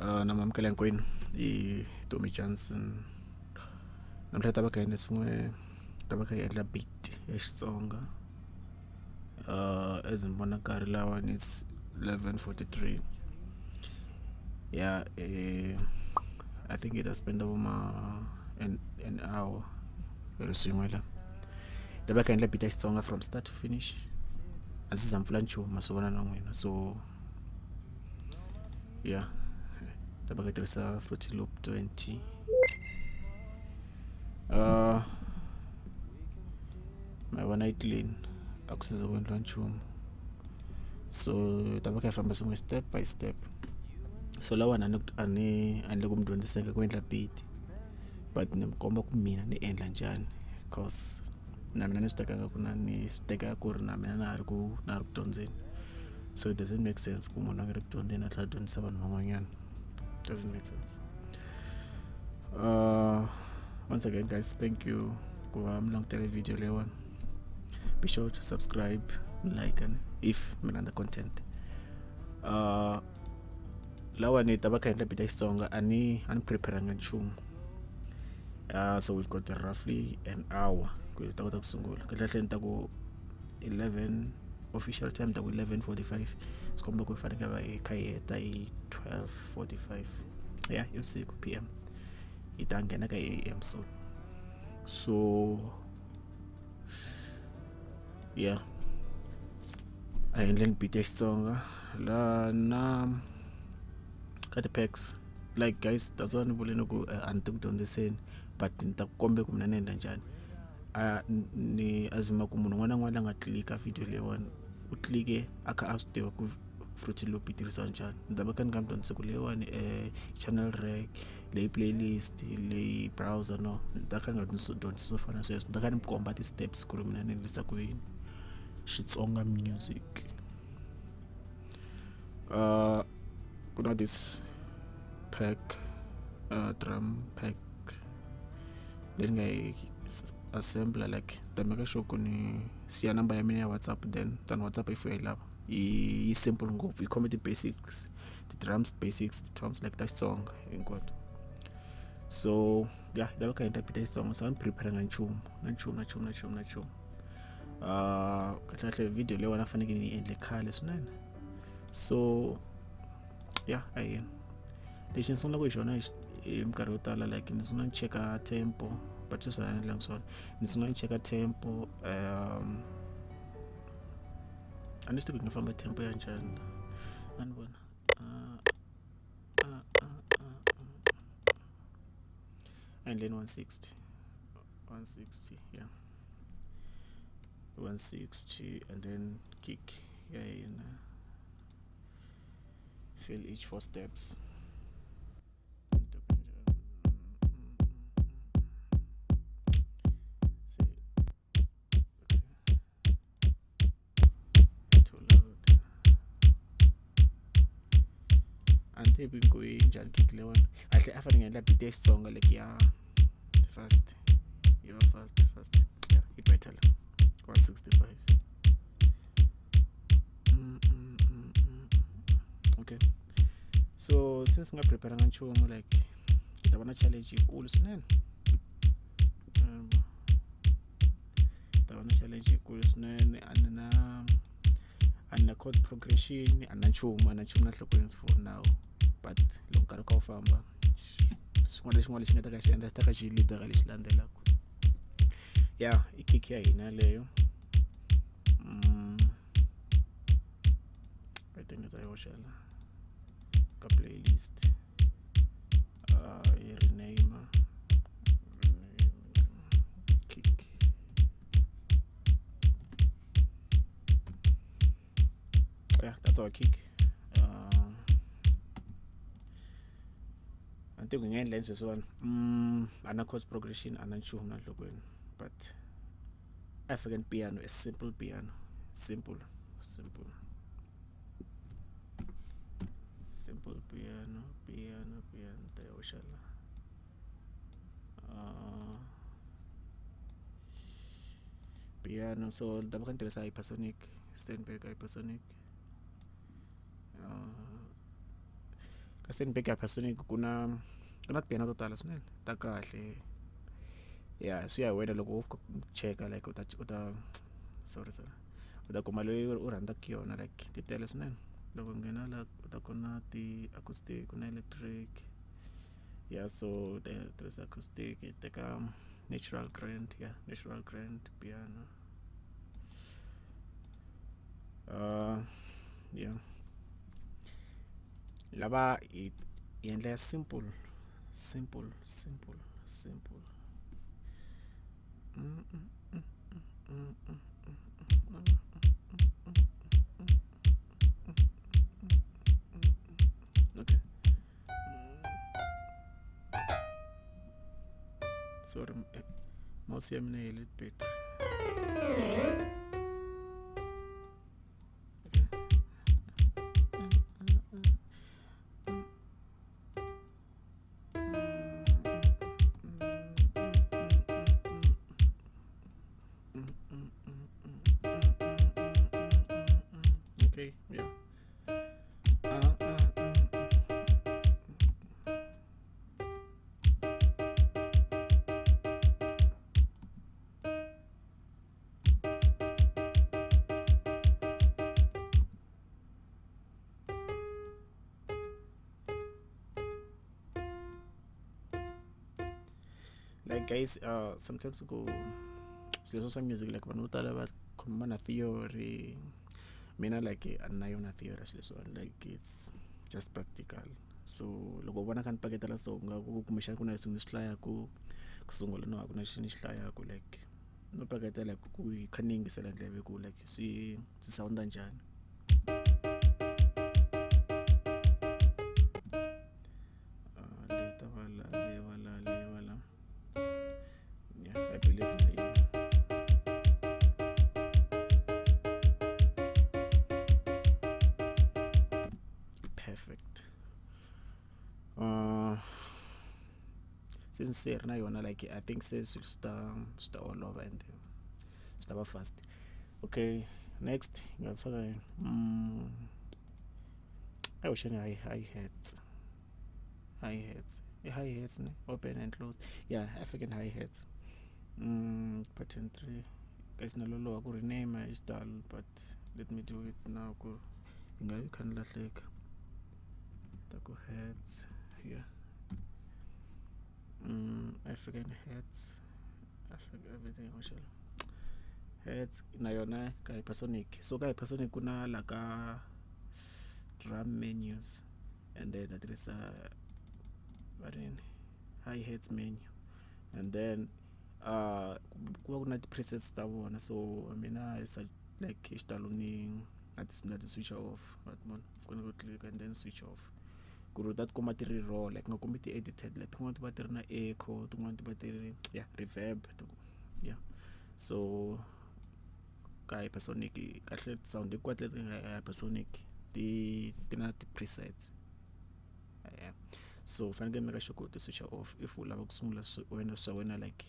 Na mi amukela hinkwenu i Tommy Johnson namuntlha hi ta va kha hi endla swin'we hi ta va kha hi endla beat ya Xitsonga as ni vona nkarhi lawani it's 11:43 ya I think hi ta spend vo ma an hour hi ri swin'we la hi ta va kha hi endla beat ya Xitsonga from start to finish a ndzi za ni pfula nchumu ma swi vona na n'wina so yeah ta va ka tirhisa Fruity Loop 20 ma vona yi clean a ku seze ku endliwa nchumu so ta va kha hi famba swin'we step by step so lawani a ni a ni a ni le ku mi dyondziseni ku endla beat but ni mi komba ku mina ni endla njhani cause na mina ni swi tekanga ku na ni swi teka ku ri na mina na ha ri ku na ha ri ku dyondzeni so it doesn't make sense ku munhu a nga ri ku dyondzeni a tlhela a dyondzisa vanhu van'wanyana doesn't make sense once again guys thank you ku va mi langutele video leyiwani be sure to subscribe like and if mi rhandza content lawani hi ta va kha endla beat ya Xitsonga a ni a ni prepare-anga nchumu so we've got roughly an hour ku hi ta kota ku sungula kahlekahle ni ta ku 11 official time ta ku 11:45 swi komba ku hi fanekele va hi kha hi heta hi 12:45 ya i vusiku pm hi ta nghena ka am soon so yeah a hi endleni beat ya Xitsonga la na ka ti-packs like guys that's why ni vule ni ku a ni ti ku dyondziseni but ni ta ku kombe ku mina ni endla njhani a ni assume ku munhu un'wana na un'wana la nga tlilika video leyiwani u tlilike a kha a swi tiva ku Fruity Loop yi tirhisiwa njhani ni ta va kha ni nga mi dyondzisi ku leyiwani channel rack leyi playlist leyi browser no ni ta kha ni nga dyondzisi swo fana na sweswo ni ta kha ni mi komba ti-steps ku ri mina ni endlisa ku yini Xitsonga music ku na this pack drum pack leyi nga yi assembler like ta make sure ku ni siya number ya mina ya WhatsApp then than WhatsApp if u yi lava yi simple ngopfu yi khome ti-basics ti-drums basics ti-toms like ta Xitsonga hinkwato so yeah lava ka endla beat ya Xitsonga so a ni prepare-anga nchumu na nchumu na nchumu na nchumu na nchumu kahle kahle video leyiwani a fanekele ni yi endle khale swinene so yeah a hi lexi ni sungulaka hi xona hi minkarhi yo tala like ni sungula ni cheka tempo but sweswi a ni endlangi swona ni sungula ni cheka tempo a ni swi tivi ku nga famba tempo ya njhani a ni vona endleni 160 160 yeah 160 and then kick ya hina fill each four steps a ni tivi ku yi njhani kick leyiwani kahle a fanele ni endla beat ya Xitsonga like ya fast yi va fast fast yeah yi better la 165 okay so since nga prepare-anga nchumu like hi ta va na challenge yikulu swinene ta va na challenge yikulu swinene a ni na a ni na chord progression a na nchumu a na nchumu na nhlokweni for now but loko nkarhi kha wu famba xin'wana na xin'wana lexi nga ta ka xi endla xi ta ka xi lead ka lexi landzelaka ya i kick ya hina yaleyo I think ni ta yi hoxa la ka playlist yi rename kick yeah that's our kick a ni tivi ku hi nga endla yini sweswiwani a na chords progression a na nchumu na nhlokweni but African piano a simple piano simple simple simple piano piano piano ta yi hoxa la piano so ni ta va kha ni tirhisa hypersonic Steinberg hypersonic. Stanbic Hypersonic ku na ku na ti-piano to tala swinene ta kahle ya swi ya hi wena loko wo fika u cheka like u ta u ta sorry sorry u ta kuma leyi u rhandzaka yona like ti tele swinene loko u nghena la u ta ku na ti-acoustic ku na electric ya so tirhisa acoustic yi teka natural grand ya natural grand piano yeah lava hi endla ya simple simple simple simple mm, mm, mm, mm, mm, mm, mm. Okay, sorry, mouse ya mina yi hele battery. Okay, yeah. Like guys, sometimes ku swilo swa music like vanhu vo tala va khoma na theory, mina like a ni na yona theory ya swilo leswiwani, like it's just practical. So loko u vona kha ni paketela so ku nga ku kumbexana ku na leswi ni swi hlayaku ku sungula no a ku na lexi ni xi hlayaku like no paketela ku yi kha ni yingisela ndleve ku like swi swi sound njhani. Leyi ta va la leyi va la leyi va la yeah, I believe leyi perfect. Since se ri na yona like I think se swilo swi ta swi ta olova and swi ta va fast. Okay, next hi nga faka a hoxeni hi hi hats hi hats i hi hats ne open and close yeah African hi hats pattern 3 guys na loloha ku rename hi xitalo but let me do it now ku yi nga vi kha ni lahleka ta ku hats yeah African hats African everything hoxela hats na yona ka hypersonic. So ka hypersonic ku na la ka drum menus and then ta tirhisa va rini hi hats menu and then ku va ku na ti-presets ta vona so mina is like hi xitalo ni na ti na ti switch off but munhu u fanele ku click and then switch off ku ri u ta tikuma ti ri raw like nga kumi ti-edited like tin'wana ti va ti ri na echo tin'wana ti va ti ri yeah reverb yeah. So ka hypersonic kahle sound hinkwato leti nga hypersonic ti ti na ti-presets yeah. So u fanekele make sure ku ti switch off if u lava ku sungula wena swa wena like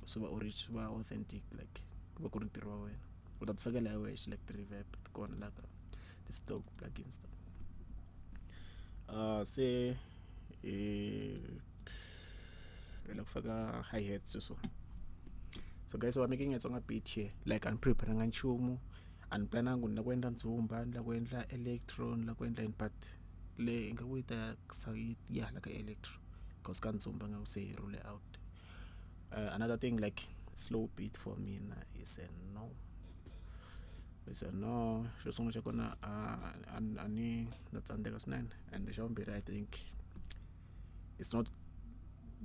swi va swi va authentic like ku va ku ri ntirho wa wena u ta ti fakela hi wexe like ti-reverb ti kona la ka ti-stock plugins ta se hi hi la ku faka hi hat sweswiwani. So guys, we're making a Tsonga beat here like a ni prepare-anga nchumu a ni plananga ku ni la ku endla ndzumba ni la ku endla electro ni la ku endla yini but leyi ingaku yi ta ya hala ka electro because ka ndzumba nga ku se yi rule out. Another thing like slow beat for mina is a no, is a no. Xo sungula xa kona a ni na tsandzeka swinene and xa vumbirhi I think it's not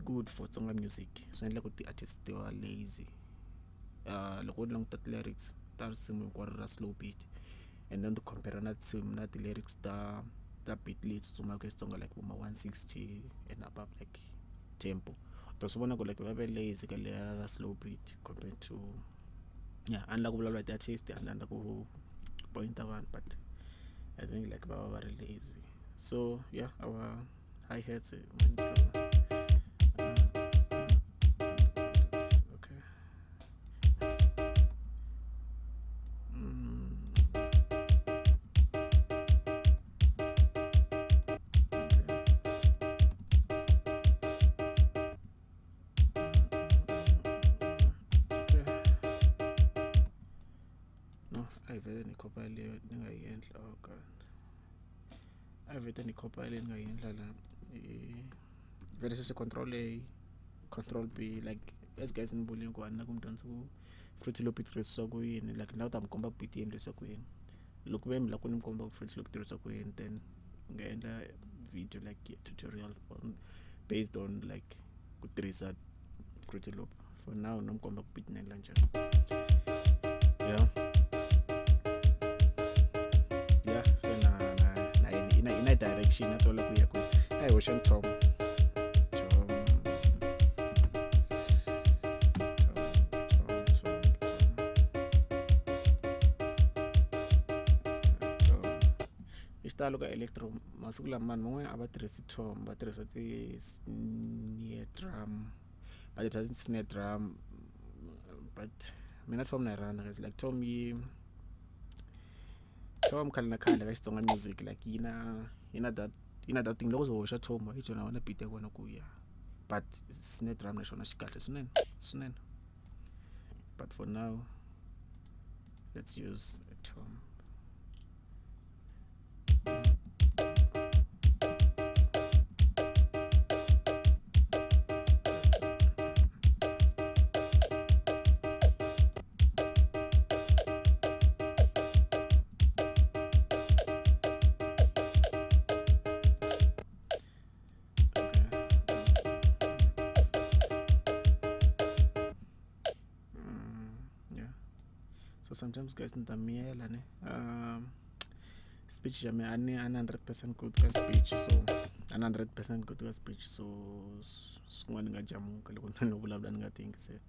good for Tsonga music swi endla ku ti-artist ti va lazy. Loko u languta ti-lyrics ta risimu hinkwaro ra slow beat and then ti compare na tinsimu na ti-lyrics ta ta beat leyi tsutsumaka ya Xitsonga like vo ma 160 and above like tempo u ta swi vona ku like va ve lazy ka leriya ra slow beat compared to yeah. A ni la ku vulavula hi ti-artist a ni la ku point vanhu but I think like va va va ri lazy. So yeah, our hi hats okay. Okay. A vhete ni khopa leyi ni nga yi endla la vhele sweswi control A control B like as guys ni vulini ku a ni la ku mi dyondzisa ku Fruity Loop yi tirhisiwa ku yini like ni lava ku ta mi komba beat yi endlisiwa ku yini. Loko ve mi lava ku ni mi komba ku Fruity Loop yi tirhisiwa ku yini then ni nga endla video like tutorial on based on like ku tirhisa Fruity Loop. For now no mi komba ku beat ni endla njhani. Yeah. Yeah, so na na na ina ina direction na twa ku ya ku a hi hoxeni tom tom tom tom tom tom tom. Hi xitalo ka electro masiku lama vanhu van'wanyana a va tirhisi tom va tirhisa ti snare drum va tirhisa ti snare drum but mina tom na yi rhandza guys like tom yi tom khale na khale ka Xitsonga music like yi na yi na that yi na that thing loko zo hoxa tom yi byela wena beat ya kona ku ya but snare drum na xona xi kahle swinene swinene but for now let's use a tom. Yeah. So sometimes guys ni ta miyela ne speech xa mina a ni a ni 100% good ka speech so a ni 100% good ka speech so swin'wana ni nga jamuka loko ni vulavula ni nga ti yingiseli.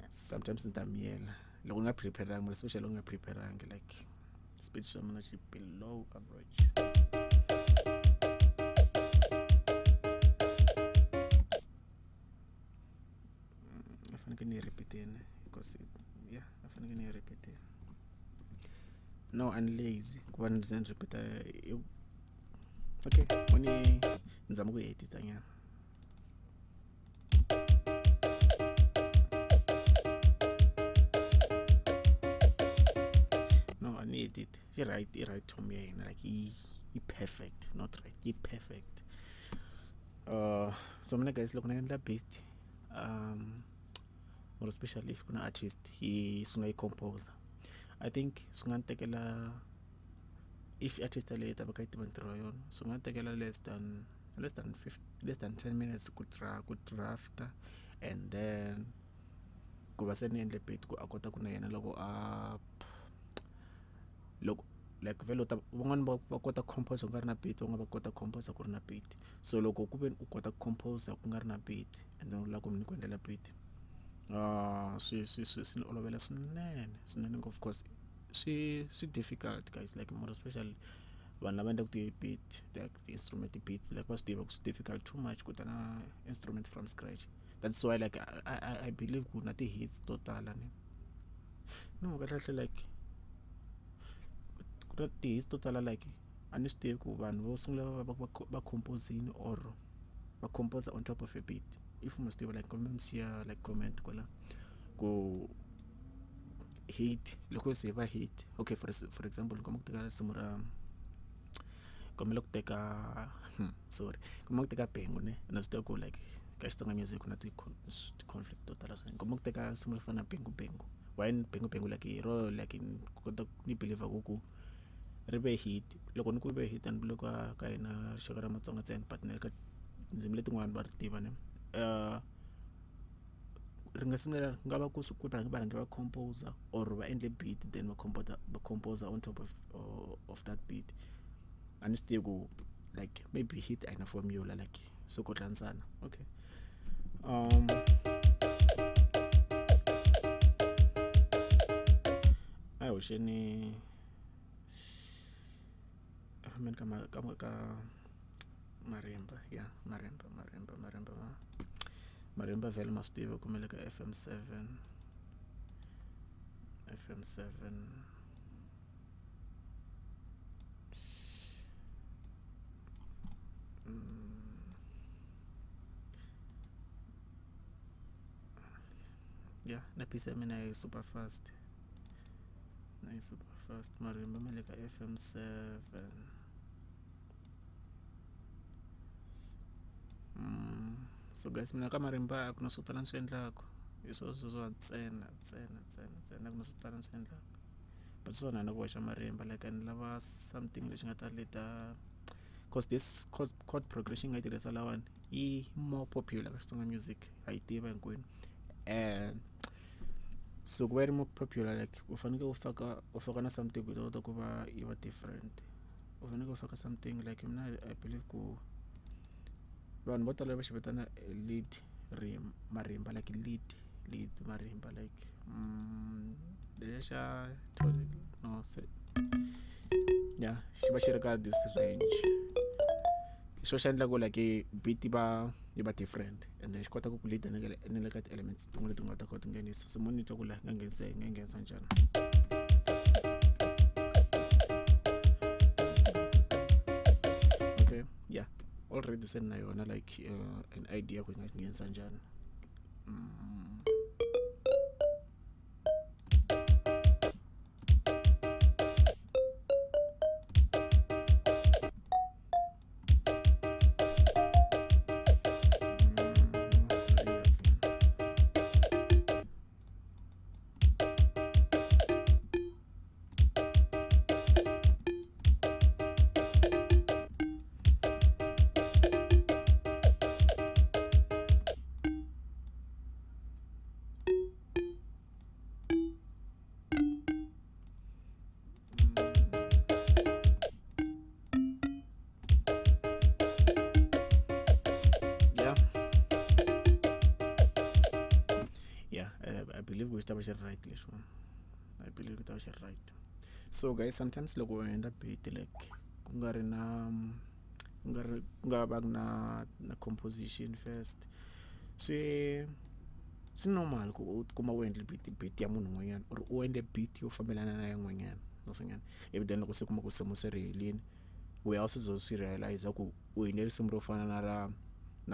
Sometimes ni ta miyela loko ni nga prepare-angi mara especially loko ni nga prepare-angi like speech xa mina xi below average. A fanekele ni yi repeat-ini because yeah a fanekele ni yi repeat-ini. No a ni lazy ku va ni ze ni repeat okay ni ni zama ku yi edit nyana. No a ni edit yi right i right tom ya hina like yi yi perfect not right yi perfect. So mina guys loko ni endla beat more especially if ku na artist yi sungula yi composer I think swi nga ni tekela if artist yaleyo yi ta va kha yi tiva ntirho wa yona swi nga ni tekela less than less than less than 10 minutes ku ku drafta and then ku va se ni endle beat ku a kota ku na yena loko a loko like vhele u ta van'wani va va kota ku compose ku nga ri na beat van'wani va kota ku compose ku ri na beat. So loko ku ve ni u kota ku compose ku nga ri na beat and then u lava ku ni ku endlela beat swi swi swi swi ni olovela swinene swinene ngopfu cause swi swi difficult guys like more especially vanhu lava endlaka ti-beat like ti-instrument ti-beats like va swi tiva ku swi difficult too much ku ta na instrument from scratch. That's why like I believe ku na ti-hits to tala ne no kahlekahle like ku na ti-hits to tala like a ni swi tivi ku vanhu vo sungula va va va va compose-ini or va compose on top of a beat. If ma swi tiva like kombela mi siya like comment kwala ku hit loko se va hit okay for example ni kombela ku teka risimu ra kombela ku teka sorry kombela ku teka Bengu ne na swi tiva ku like ka Xitsonga music ku na ti-conflict to tala swinene. Kombela ku teka risimu ro fana na Bengu Bengu why Bengu Bengu like hi ro like ni kota ni believe ku ku ri ve hit loko ni ku ve hit a ni vuli ka ka hina rixaka ra Matsonga ntsena but na le ka tindzimi letin'wana va ri tiva ne ri nga sungula ku nga va ku ku va rhange va composer or va endle beat then va composer va composer on top of that beat. A ni swi tivi ku like maybe hit a yi na formula like swo kotlanisana okay a hi hoxeni a fambeni ka ka ka marimba ya marimba marimba marimba ma marimba vhele ma swi tiva ku ma le ka F_M 7 F_M 7 ya na PC ya mina yi super fast na yi super fast marimba ma le ka F_M 7. So guys, mina ka marimba a ku na swo tala ni swi endlaku, hi swo sweswiwa ntsena ntsena ntsena ntsena, a ku na swo tala ni swi endlaka. But swona na ku hoxa marimba, like ni lava something lexi nga ta leta, cause this chord progression nga yi tirhisa lawani yi more popular ka Xitsonga music, ha yi tiva hinkwenu. And so ku va yi ri more popular, like u fanekele u faka na something ku yi ta kota ku va yi va different. U fanekele u faka something like mina I believe ku vanhu vo tala va xi vitana lead marimba, like lead marimba, like lexa xa no se ya xi va xi ri ka this range, xo xa endla ku like beat yi va different, and then xi kota ku ku lead na le ka ti-elements tin'wana leti nga ta kha ti nghenisa. So mo ni twa ku la nga nghenisa, hi nga nghenisa njhani? Okay, yeah, already se na yona like an idea ku hi nga nghenisa njhani. Yes. Yeah, I believe ku xi ta va xi ri right lexiwani, I believe ku ta va xi ri right. So guys, sometimes loko u endla beat, like ku nga ri na ku nga ri ku nga va na composition first, swi normal ku u tikuma u endle beat ya munhu un'wanyana, or u endle beat yo fambelana na yin'wanyana naswonyana, ivi then loko se kuma ku risimu se ri helini, u ya u se ze u swi realize ku u endle risimu ro fana na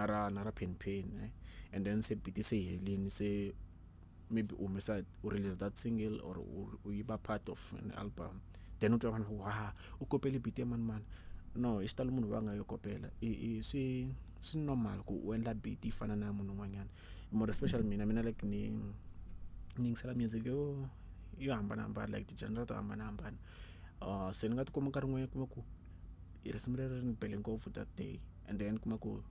ra Penny Penny, ne? And then se beat se yi helini, se maybe u humesa, u release that single, or u yi va part of an album, then u twa vanhu va ku, "Ha, u kopele beat ya mani mani." No, hi xitalo munhu va nga yo kopela i swi normal ku u endla beat yi fana na ya munhu un'wanyana, more especially mina like ni yingisela music yo hambanahambana, like ti-genre to hambanahambana. Se ni nga tikuma nkarhi wun'wanyana kuma ku risimu rero ri ni bele ngopfu that day, and then kuma ku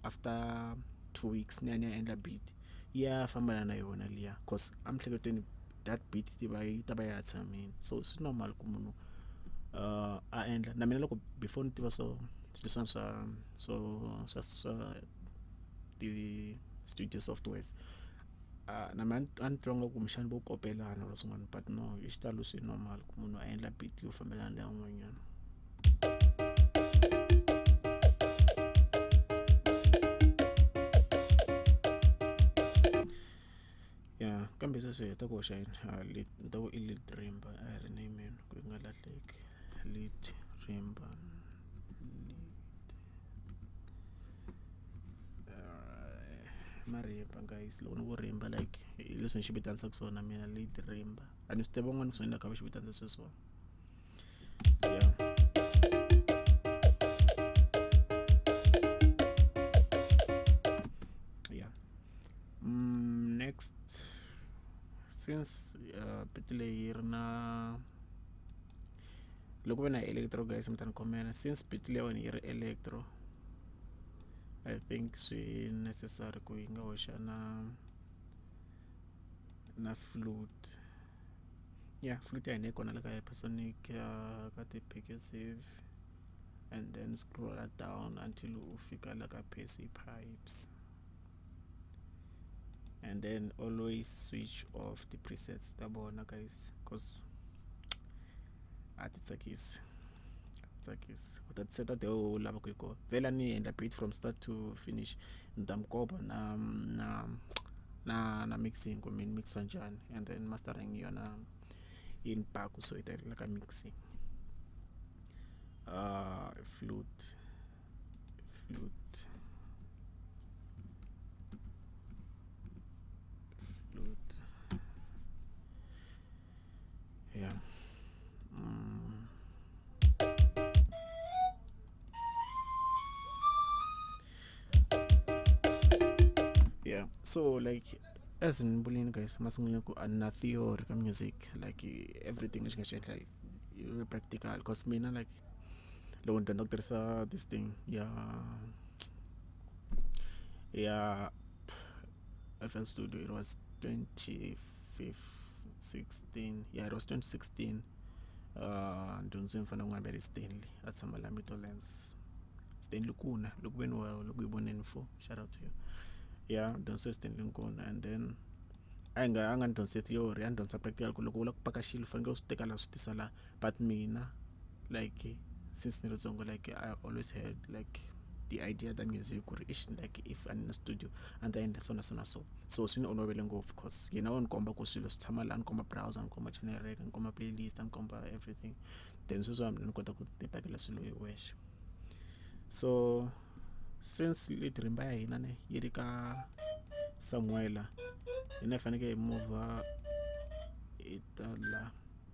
after 2 weeks ni ya endla beat ya fambana na yona liya, cause emiehleketweni that beat ti va yi ta va ya ha tshamile. So swi normal ku munhu a endla. Na mina loko before ni tiva swo leswiwani swa ti-studio softwares, na mina a ni twa nga ku kumbexani vo kopelana or swin'wana, but no, hi xitalo swi normal ku munhu a endla beat yo fambelana na ya un'wanyana. Ya, kambe sweswi hi heta ku hoxa yini? Lead, ni ta ku i lead rimba, a hi ri name ku yi nga lahleki, lead rimba, lead marimba. Guys, loko ni ku rimba, like hi leswi ni xi vitanisaka swona mina, lead rimba. A ni swi tivi van'wana swi endla kha va xi vitanisa sweswiwani. Yeah. Next, since beat leyi yi ri na, loko ve na electro, guys, mi ta ni khomela, since beat leyiwani yi ri electro, I think swi necessary ku yi nga hoxa na flute. Yeah, flute ya hina yi kona le ka Hypersonic, ka ti-percussive, and then scroll down until u fika la ka Percy Pipes, and then always switch off the presets ta vona, guys, cause a ti tsakisi, a ti tsakisi. U ta ti seta the u lavaka yi kona. Vhela ni endla beat from start to finish, ni ta mi komba na mixing ku mi mixa njhani, and then mastering yona yi ni baku, so yi ta la ka mixing. Flute, flute, flute, yeah. So like as ni vulini guys masungulweni ku a na theory ka music, like everything lexi nga xi endla yi practical, cause mina like loko ni dyondza ku tirhisa this thing ya FL Studio, it was 2016. Yeah, it was 2016. Ni dyondzisiwe mfana un'wana va ri Stanley, a tshama la Meadowlands. Stanley Kuna, loko ve ni wa loko yi voneni fo, shout out to you. Yeah, dyondzisiwe Stanley Nkuna, and then a nga a nga ni dyondzisi theory, a ni dyondzisa practical ku loko u lava ku paka xilo u fanekele u swi teka laha swi tisa laha. But mina like since ni ri ntsongo, like I always had like the idea ta music ku ri ixi, like if a ni na studio a ni ta endla so na so na so. So swi ni olovele ngopfu cause yena wa ni komba ku swilo swi tshama laha, ni komba browser, ni komba channel rack, ni komba playlist, ni komba everything. Then sweswiwa mina ni kota ku ti pakela swilo hi wexe. So since lead rimba ya hina ne yi ri ka somewhere la, hina hi fanekele hi move hi ta la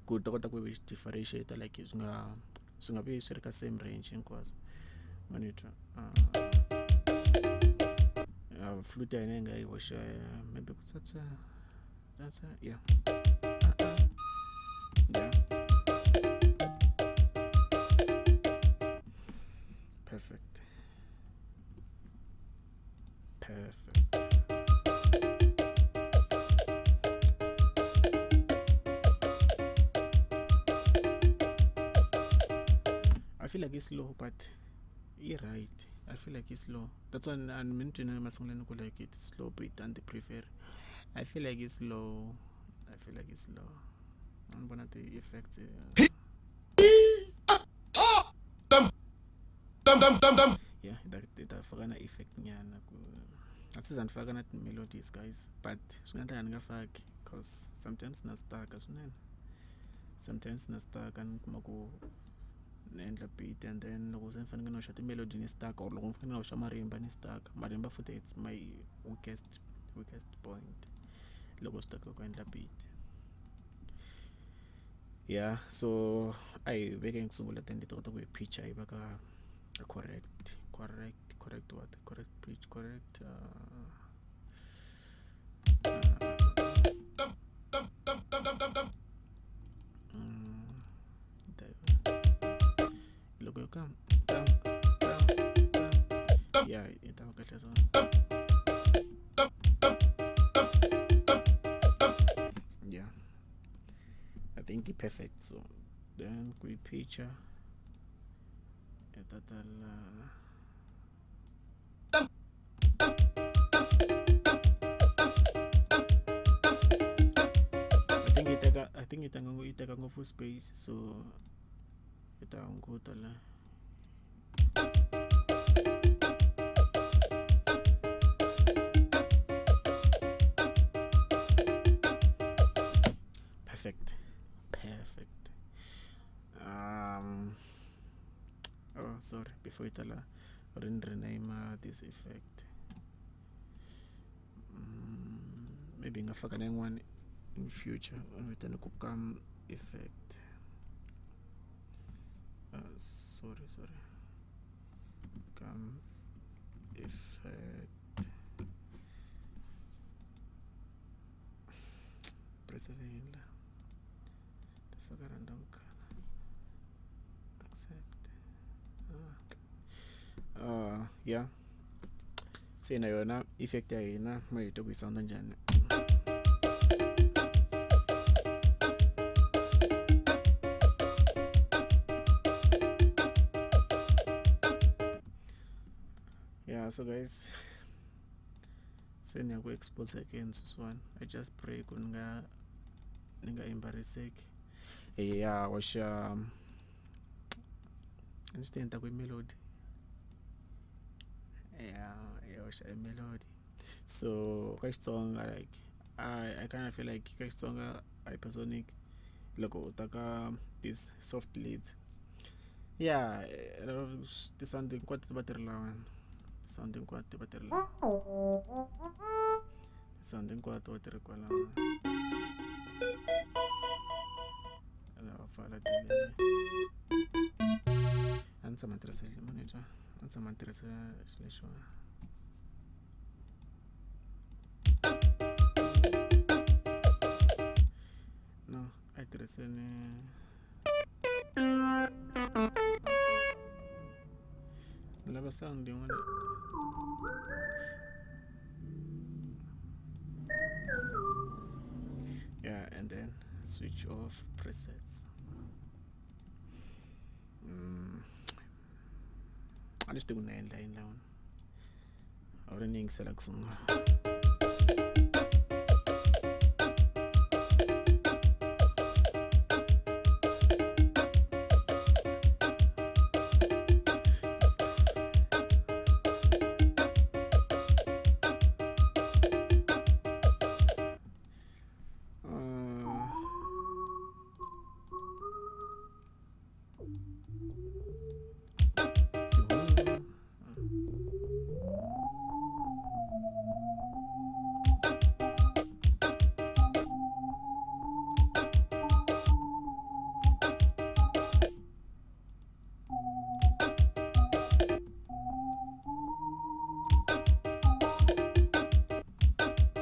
ku ta kota ku differentiate, like swi nga vi swi ri ka same range hinkwaswo. Monitor flute ya hina yi nga yi hoxa maybe ku tsatsa tsatsa. Yeah, perfect, perfect. I feel like it's low, but you're right. I feel like it's low. That's why I'm mentioning masungulweni ku like it's slow beat and prefer. I feel like it's low. I feel like it's low. I'm gonna the effects. Dum dum dum dum. Yeah, ita faka na effect nyana ku asiza ndifaka na melodies guys, but swi nga endleka ni nga faki cause sometimes na stuck swinene. Sometimes na stuck, ni kuma ku ni endla beat and then loko se ni fanekele ni hoxa ti-melody ni stuck, or loko ni fanekele ni hoxa marimba ni stuck. Marimba futhi, it's my weakest point loko swi ta ka ku endla beat. Yeah, so a hi vekeni ku sungula, then ni ta kota ku hi picture yi va ka correct correct correct what correct pitch, correct Dum dum dum dum dum dum dum. Loko yo ka tam tam tam, yeah, yi ta va kahle. So yeah, I think i perfect. So then ku yi picture hi ta tala. Dum dum dum dum dum dum dum. I think yi teka, I think yi teka ngopfu space, so yi ta hunguta la. Perfect, perfect. Oh, sorry, before yi tala ri ni rename this effect. Maybe hi nga faka na yin'wana in future, vitana ku kam effect. Sorry, sorry, kam effect, press leyi la ta faka random color, accept. Yeah, se na yona effect ya hina ma hi twa ku yi sound njhani. Yeah, so guys, se ni ya ku expose again sweswiwani. I just pray ku ni nga embarrasseki. Ya hoxa ni swi ta ku i melody ya hoxa i melody. So ka Xitsonga, like I kind of feel like ka Xitsonga hypersonic loko u ta ka these soft leads, yeah, ti-sound hinkwato ti va ti ri lawani, ti-sound hinkwato ti va ti ri lawa, ti-sound hinkwato va ti ri kwalano. Lava pfala delay. A ni tshama ni tirhisa monitor, a ni tshama ni tirhisa xilo lexiwani. A hi tirhiseni ni lava sound yin'wana. Yeah, and then switch off presets. A ni swi tivi ku ni endla yini la wona a wu ri ni yingisela ku sungula. Perfect.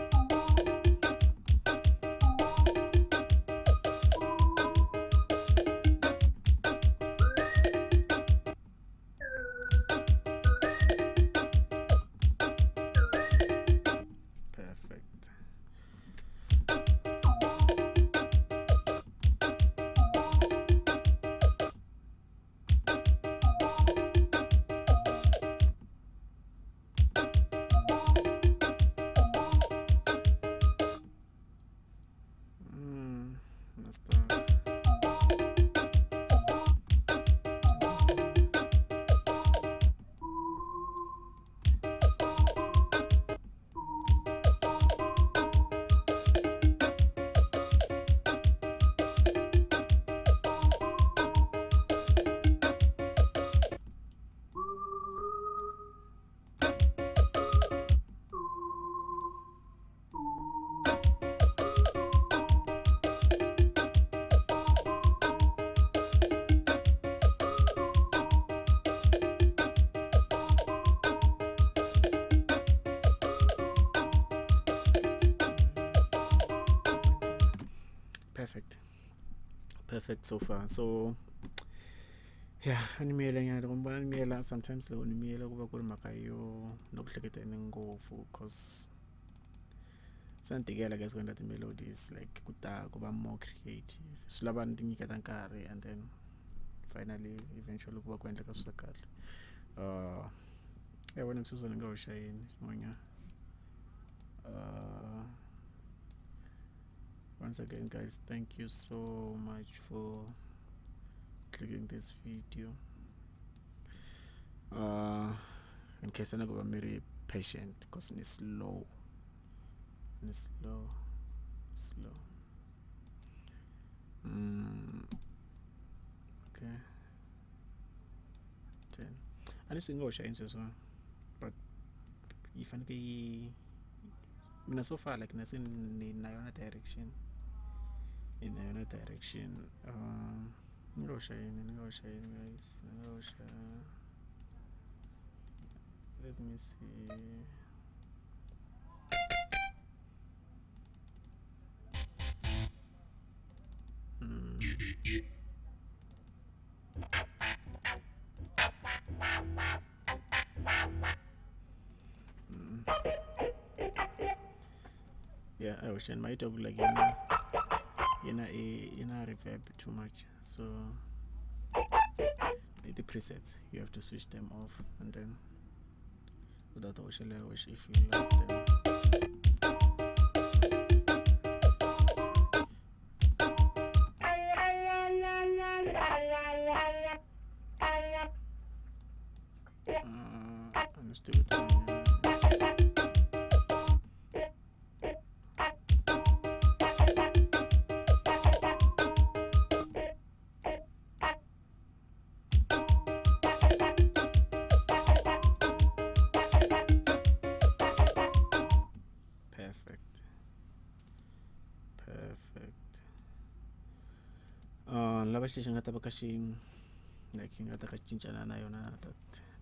That's the perfect. Perfect so far. So yeah, a ni miyela nyana loko mi vona ni miyela sometimes loko ni miyela ku va ku ri mhaka yo na ku hleketeni ngopfu cause swa ni tikela guys ku endla ti-melodies like ku ta ku va more creative swi lava ni ti nyiketa nkarhi and then finally eventually ku va ku endleka swa kahle. Ya vona sweswo ni nga hoxa yini xin'wanyana. Once again guys, thank you so much for clicking this video. In case I go very patient because it's slow. It's slow, slow. Okay. 10. I just think go as well, but if I mina so far like nase ni na yona direction. In yona direction. Ni nga hoxa yini, ni nga hoxa yini guys, ni nga hoxa. Let me see. Yeah, I wish I might have like in a reverb too much. So the presets, you have to switch them off and then without wish if you like them. I'm still with them. Perfect. Lava xi nga ta va ka xi like nga ta ka cincana na yona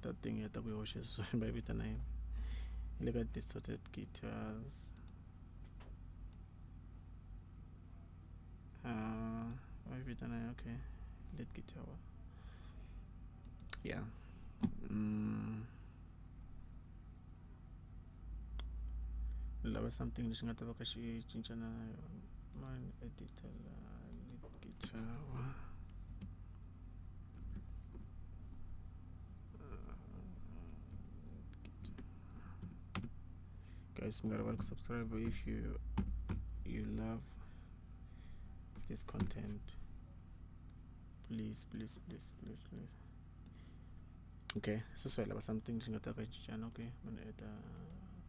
that thing ya ta ku yi hoxa sweswi va yi vitana yini yi le ka distorted guitars. Va yi vitana okay lead guitar one, yeah. Ni lava something lexi nga ta va ka xi cincana na yona mani editor la lead guitar one. Guys, mi nga rivali ku subscribe if you love this content. Please, please, please, please, please. Okay, so so hi lava something lexi nga ta ka cincana. Okay, mani eda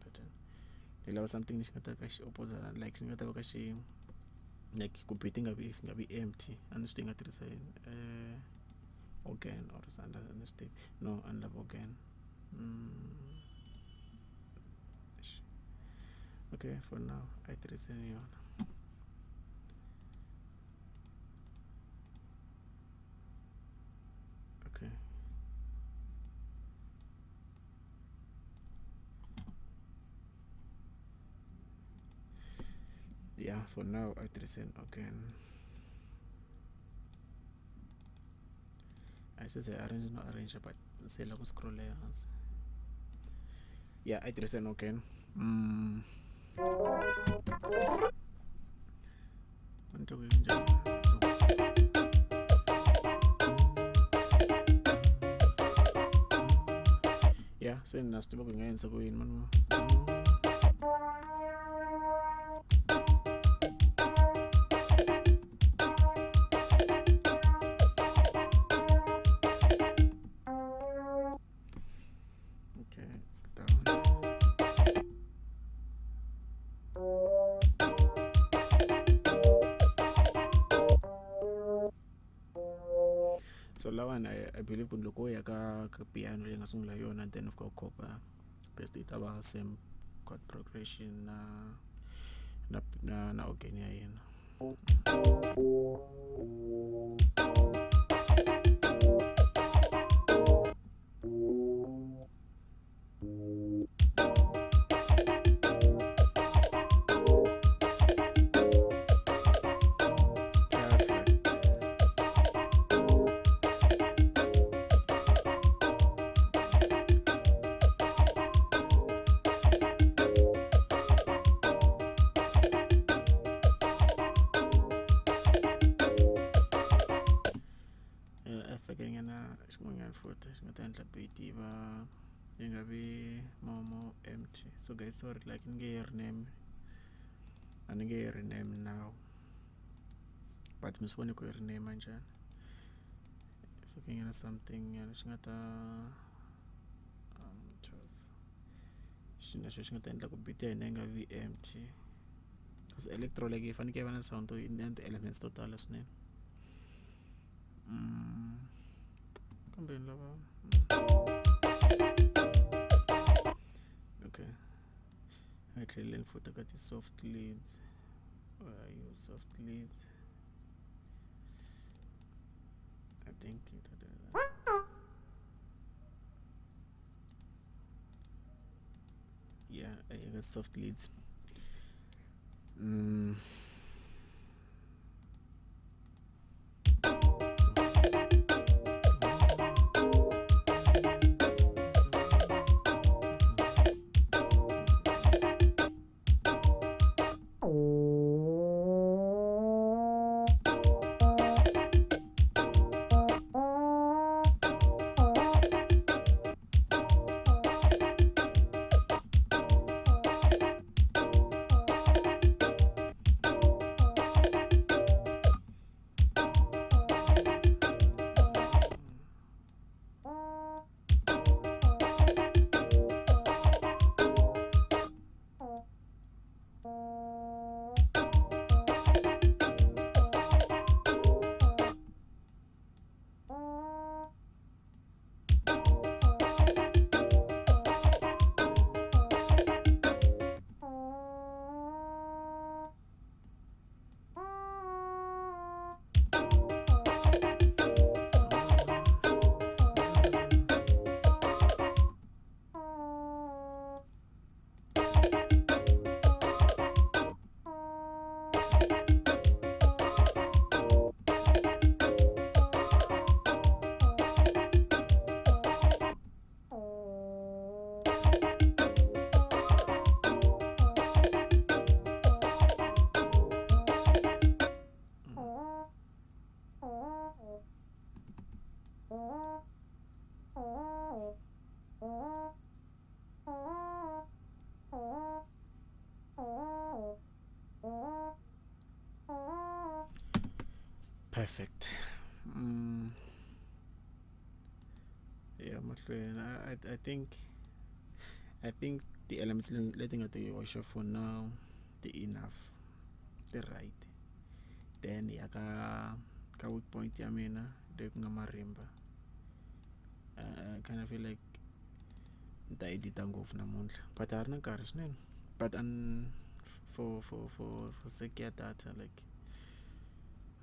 pattern. Hi lava something lexi nga ta ka xi opposite, like xi nga ta va ka xi like ku beat nga vi empty. A ni swi tivi nga tirhisa yini, organ or something, a ni swi tivi. No, a ni lava organ. Okay, for now a yi tirhiseni yona. Okay, yeah, for now a yi tirhiseni organ. A yi se ze arrange no arrange, but se la ku scroll ehansi. Yeah, a yi tirhiseni organ. A ni twa ku yi njhani. Yeah, se na swi tiva ku hi nga endlisa ku yini mani. Okay, down. So lawani I believe ku loko wo ya ka piano leyi nga sungula yona, then of course copa best yi ta va same chord progression na organ ya yena. Perfect. A fake nyana xin'wanyana futhi xi nga ta endla beat yi va yi nga vi more empty. So guys, sorry, like ni nge yi rename, a ni nge yi rename now, but mi swi vone ku yi rename njhani. Fake nyana something nyana xi nga ta 12 xi na xo xi nga ta endla ku beat ya hina yi nga vi empty, because electro like yi fanekele yi va na sound na ti-elements to tala swinene. Kambe ni lava okay, a hi tlheleleni futhi ka ti-soft leads. Where are you, soft leads? I think it. Yeah, I got soft leads. Perfect. Ya mahlweni I think ti-elements leti nga ti hoxa for now ti enough, ti right. Then ya ka weak point ya mina leyi ku nga marimba. I kind of feel like ni ta edita ngopfu namuntlha, but a ha ri na nkarhi swinene, but for sake ya data, like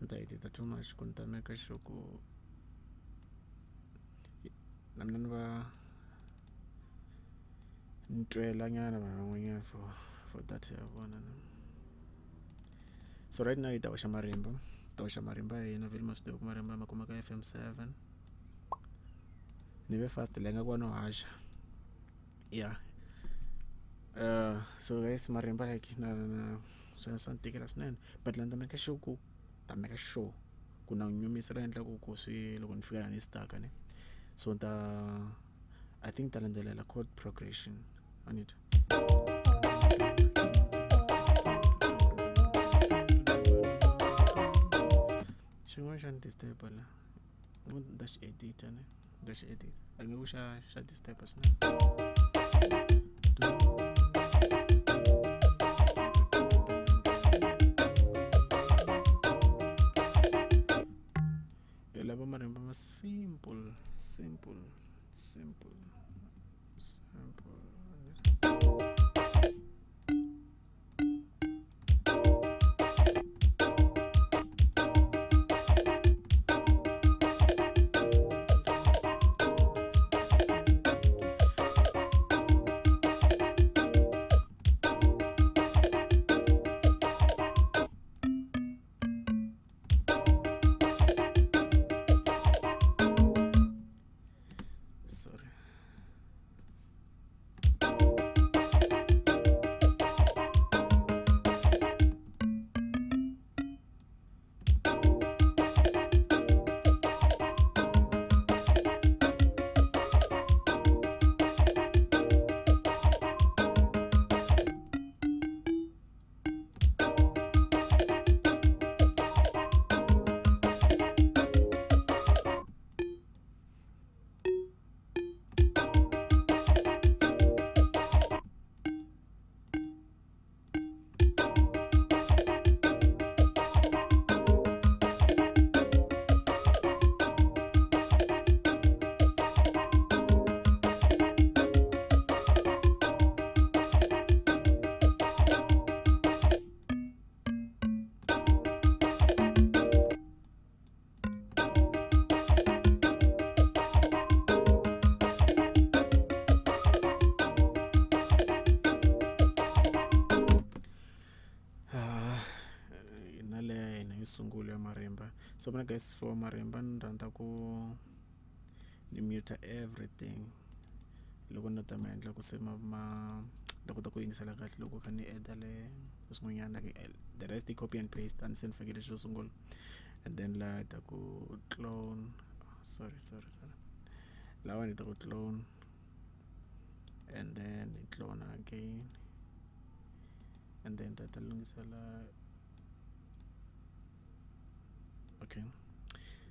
ni ta edita too much ku ni ta make sure ku na mina ni va ni twela nyana vanhu van'wanyana for data ya vona. So right now yi ta hoxa marimba, ta hoxa marimba ya hina vhele. Ma swi tiva ku marimba ma kumeka FM7. Ni ve fast leyi nga ku va no haxa. Yeah, so guys, marimba like na swa ni tikela swinene, but la ni ta make sure ku ta make sure ku na nyumisa ra endlaku ku swi loko ni fika la ni stuck ne. So ta I think ta landzelela chord progression on it. Xin'wana xa ni disturb la, ni ta xi edita ne, ta xi edita, a nge ku xa disturb swinene. Hi lava marimba ma simple, simple, simple, simple. Sorry. Na leya hina yo sungula ya marimba. So mina guys, for marimba ni rhandza ku ni mute everything loko ni ta ma endla ku se ma ta kota ku yingisela kahle loko kha ni add le swin'wanyana. Like the rest i copy and paste, a ni se ni fakile xo sungula, and then laha hi ta ku clone. Sorry, sorry, sorry, lawani hi ta ku clone and then hi clone again, and then ta lunghisela. Okay,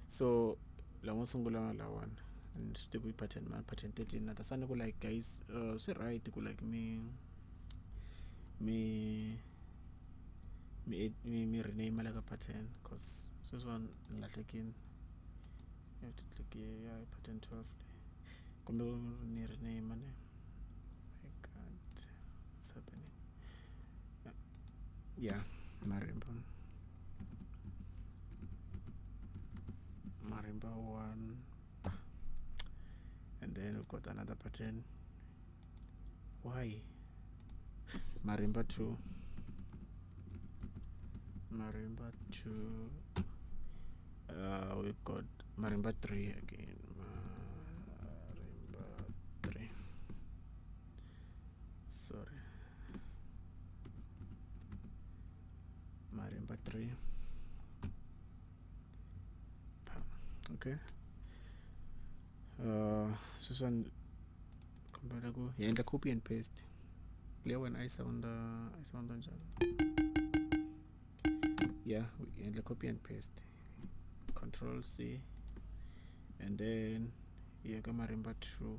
so lamo sungula lawani ni swi tivi ku pattern mani, pattern 13. Na ta sani ku like guys, swi right ku like mi rename la ka pattern, cause sweswiwani ni lahlekini. You have to click here. Yeah, pattern 12 kumbe ni rename ne. My god, what's happening? Yeah, marimba 1, and then we've got another pattern. Why marimba 2, marimba 2, we've got marimba 3 again, marimba 3, sorry, marimba 3. Okay, sweswiwani kombela ku hi endla copy and paste leyi wena a yi sound njhani. Yeah, hi endla copy and paste. Control C and then yi ya ka marimba 2.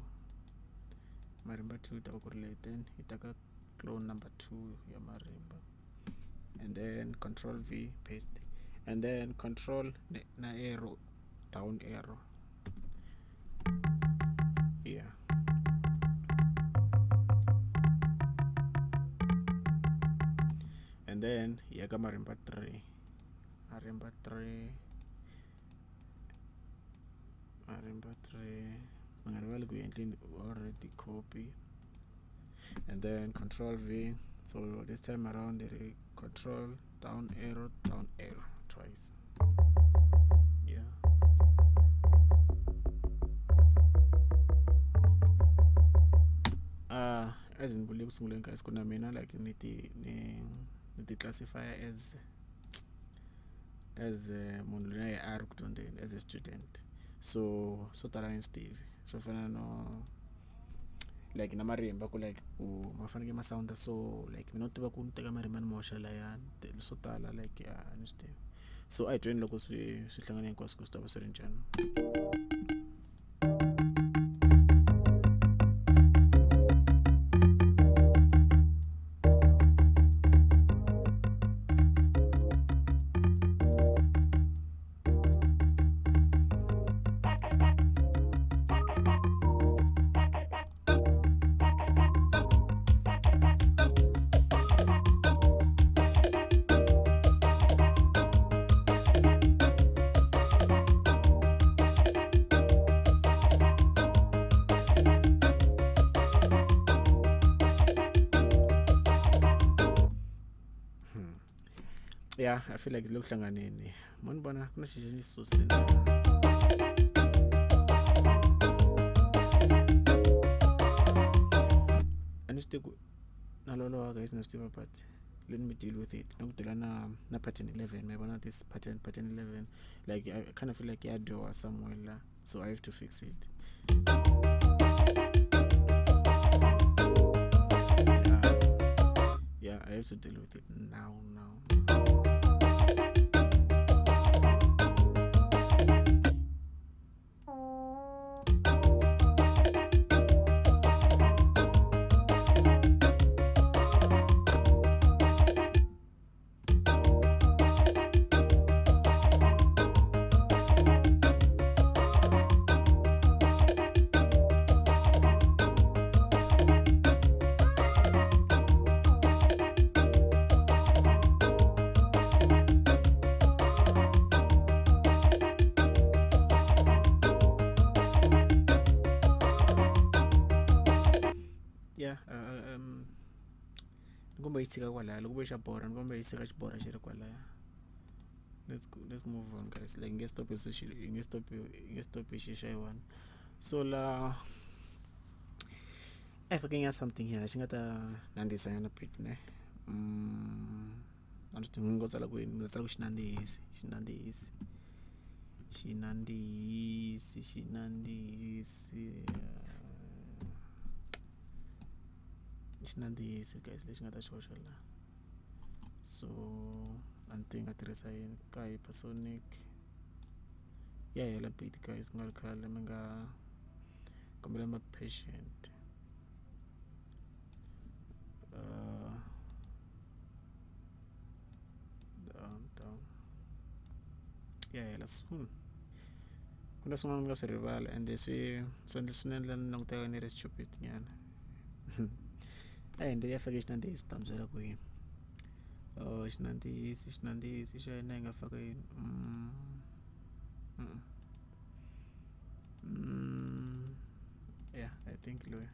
Marimba 2 ta va ku ri leyi, then yi ta ka clone number 2 ya marimba, and then Control V paste, and then Control na arrow down arrow. Yeah, and then ya ka marimba 3, marimba 3, marimba 3. Mi nga rivali ku endleni already copy, and then Control V. So this time around the Control down arrow down arrow twice. Yeah, as ni vule ku sunguleni guys, ku na mina like ni ti ni ni ti classify as munhu loyi a ri ku dyondzeni, as a student. So swo tala ni swi tivi, swo fana no like na marimba ku like ku ma fanekele ma sound, so like mina u tiva ku ni teka marimba ni moxa layani swo tala like a ni swi tivi. So a hi tweni loko swi hlangana hinkwaswo ku swi ta va swi ri njhani. Yeah, I feel like look hlanganeni. Mo ni vona ku na xixi ni susini. A ni swi tivi ku na loloha guys, na swi tiva, but let me deal with it. Na ku deala na pattern 11. Ma vona this pattern 11, like I kind of feel like ya dyoha somewhere la, so I have to fix it. Yeah, I have to deal with it now. Yeah, ni komba yi tshika kwalaya loko vo xa borha, ni komba yi tshika xiborha xi ri kwalaya. Let's go, let's move on guys. Like nge stop social, nge stop xi xa yi one. So la I fucking have something here xi nga ta nandzihisa nyana beat ne. A ni swi tivi ni ngo tsala kwini, ni nga tsala ku xinandzihisi, xinandzihisi, xinandzihisi, xinandzihisi. Xinandzihisi guys lexi nga ta xi hoxa la. So a ni tivi nga tirhisa yini ka hypersonic. Ya hela beat guys, ku nga ri khale mi nga kombela ma patient. Down. Ya hela soon. Ku na swin'wana ni nga swi rivala ende swi swi endla ni languteka ni ri stupid nyana. A hi ya fake xinandzihisi ta mi byela ku yini. Xinandzihisi xa hina hi nga faka yini. Yeah, I think loyi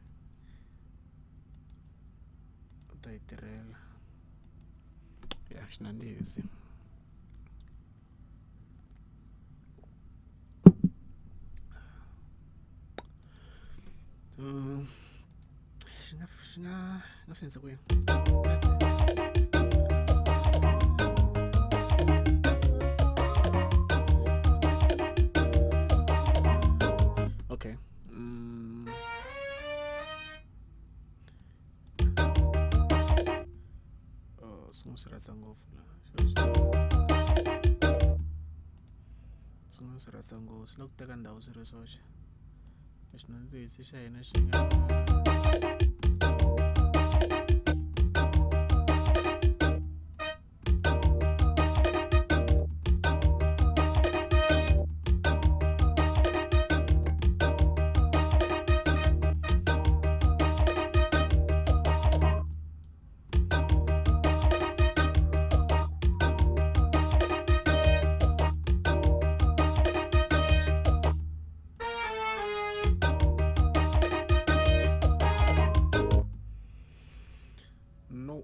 u ta yi tirhela. Yeah, xinandzihisi. Xi nga swi endlisa ku yini? Okay. Swi n'wi swi rhandza ngopfu la. Swi nga swi rhasa ngopfu swi la ku teka ndhawu swi ri swoxe xinandzihisi xa hina xi nga. No.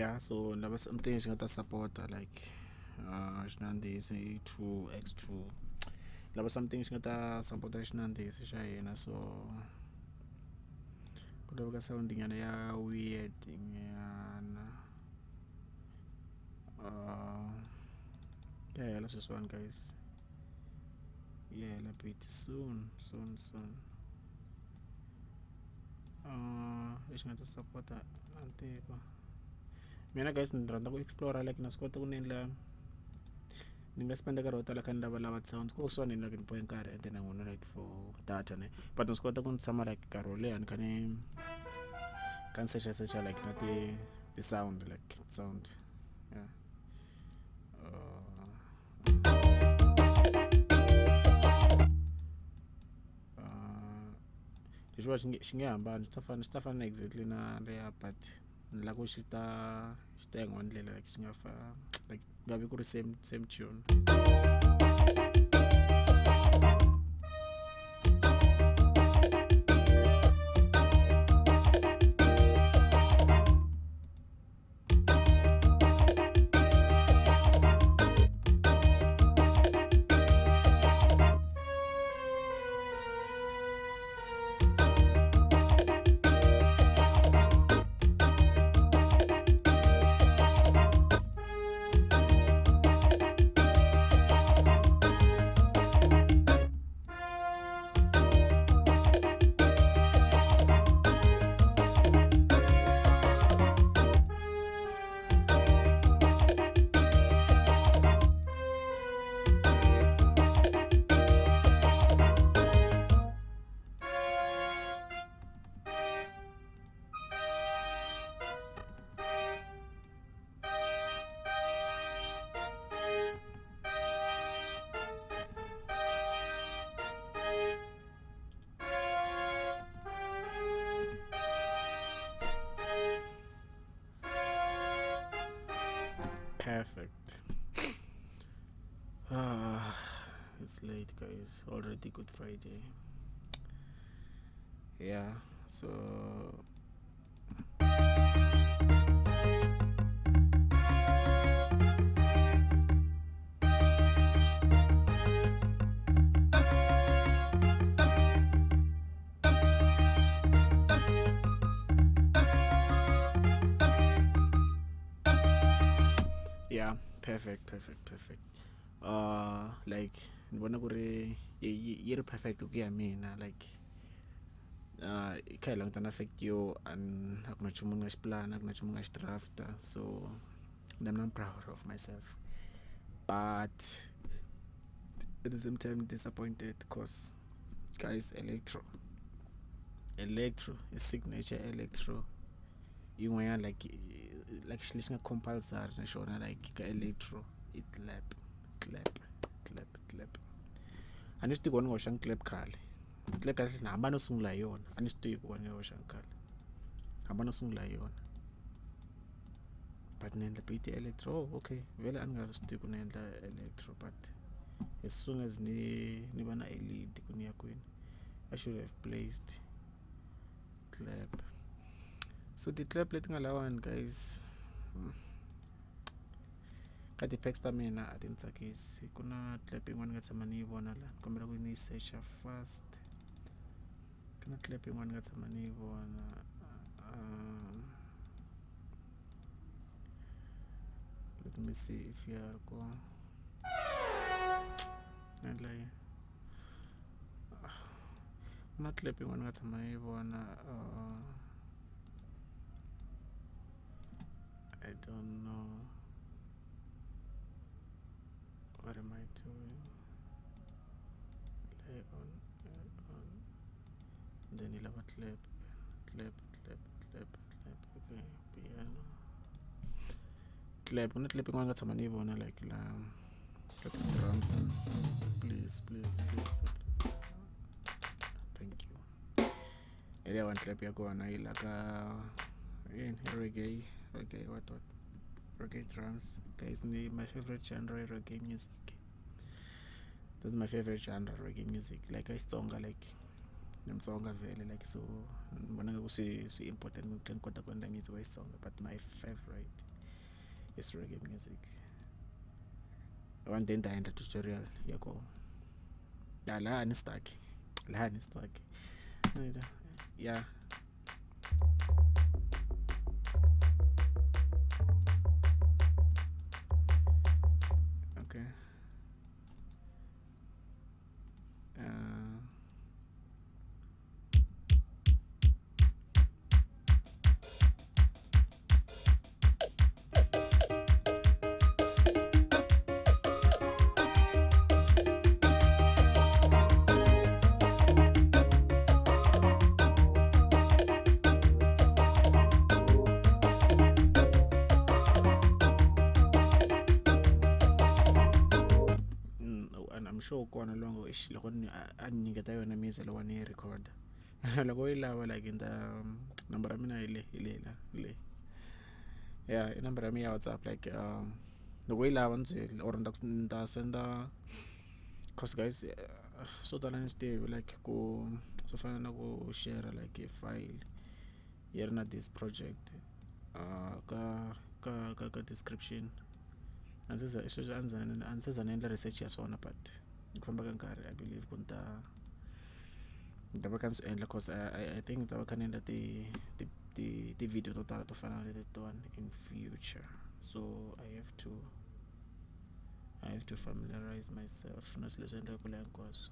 Yeah, so lava something xi nga ta support-a like xinandzihisi 2 x2 lava something xi nga ta support-a xinandzihisi xa hina so ku laveka sound nyana ya weird nyana ya hela sweswiwani guys ya hela beat soon soon soon lexi nga ta support-a a ni tivi mina guys ni rhandza ku explore like na swi kota ku ni endla ni nga spend nkarhi wo tala kha ni lavalava ti-sounds ko kusuhani ni like ni bohe nkarhi and then I'm gonna like for data ne but ni swi kota ku ni tshama like nkarhi wo leha ni kha ni kha ni secha secha like na ti ti-sound like sound yeah. Lexiwa xi nge xi nge hambani xi ta fana xi ta fana exactly na leya but ni lava ku xi ta xi ta yin'wana ndlela like xi nga fa like nga vi ku ri same same tune. Perfect. It's late guys, already Good Friday. Yeah, so Perfect, perfect, perfect. Like ni vona ku ri yi ri perfect ku ya mina like hi kha hi languta na fact yo a a ku na nchumu ni nga xi pulana a ku na nchumu ni nga xi draft-a so na mina I'm proud of myself but at the same time disappointed cause guys electro electro is signature electro yin'wanyana like like xilo lexi nga compulsory na xona like ka electro i clap clap clap clap a ni swi tivi ku ni nga hoxangi clap khale clap kahle ni hamba no sungula hi yona a ni swi tivi ku va ni hoxangi khale hamba no sungula hi yona but ni endla beat ya electro oh, okay vhele a ni nga swi tivi ku ni endla electro but as soon as ni ni va na a lead ku ni ya kwini I should have placed clap so ti-clap leti nga lawani guys ka ti-packs ta mina a ti ni tsakisi ku na clap yin'wana ni nga tshama ni yi vona la ni kombela ku ni yi search-a fast ku na clap yin'wana ni nga tshama ni yi vona let me see if ya ri kona endla yini ku na clip yin'wana ni nga tshama ni yi vona I don't know what am I doing play on play on then yi lava clap clap clap clap clap okay piano clap ku na clip yin'wana nga tshama ni yi vona like la ka ti-drums please please please thank you hi leyi one clap ya kona yi la ka yini reggae reggae what what reggae drums guys ni my favorite genre reggae music that's my favorite genre reggae music like Xitsonga like ni Mutsonga vhele like so ni vona nga ku swi swi important ni tlhela ni kota ku endla music wa Xitsonga but my favorite is reggae music one day ni ta endla tutorial ya kona ya laha ni stuck laha ni stuck yeah okay and I'm sure kona lowu ngo loko ni a ni nyiketa yona music loko ni yi record loko u yi lava like ni ta nambara ya mina hi le hi le la hi le ya i nambara ya mina ya WhatsApp like loko u yi lava ni byeli or ni ta ni ta senda cause guys swo tala ni swi tivi like ku swo fana na ku share like file yi ri na this project ka ka ka ka description a ndzi za sweswi a ndzi a ndzi se za ni endla research ya swona but hi ku famba ka nkarhi I believe ku ni ta ni ta va kha ni swi endla cause I think ni ta va kha ni endla ti ti ti ti-video to tala to fana na letiwani in future so I have to familiarize myself na swilo leswi endlekaka laha hinkwaswo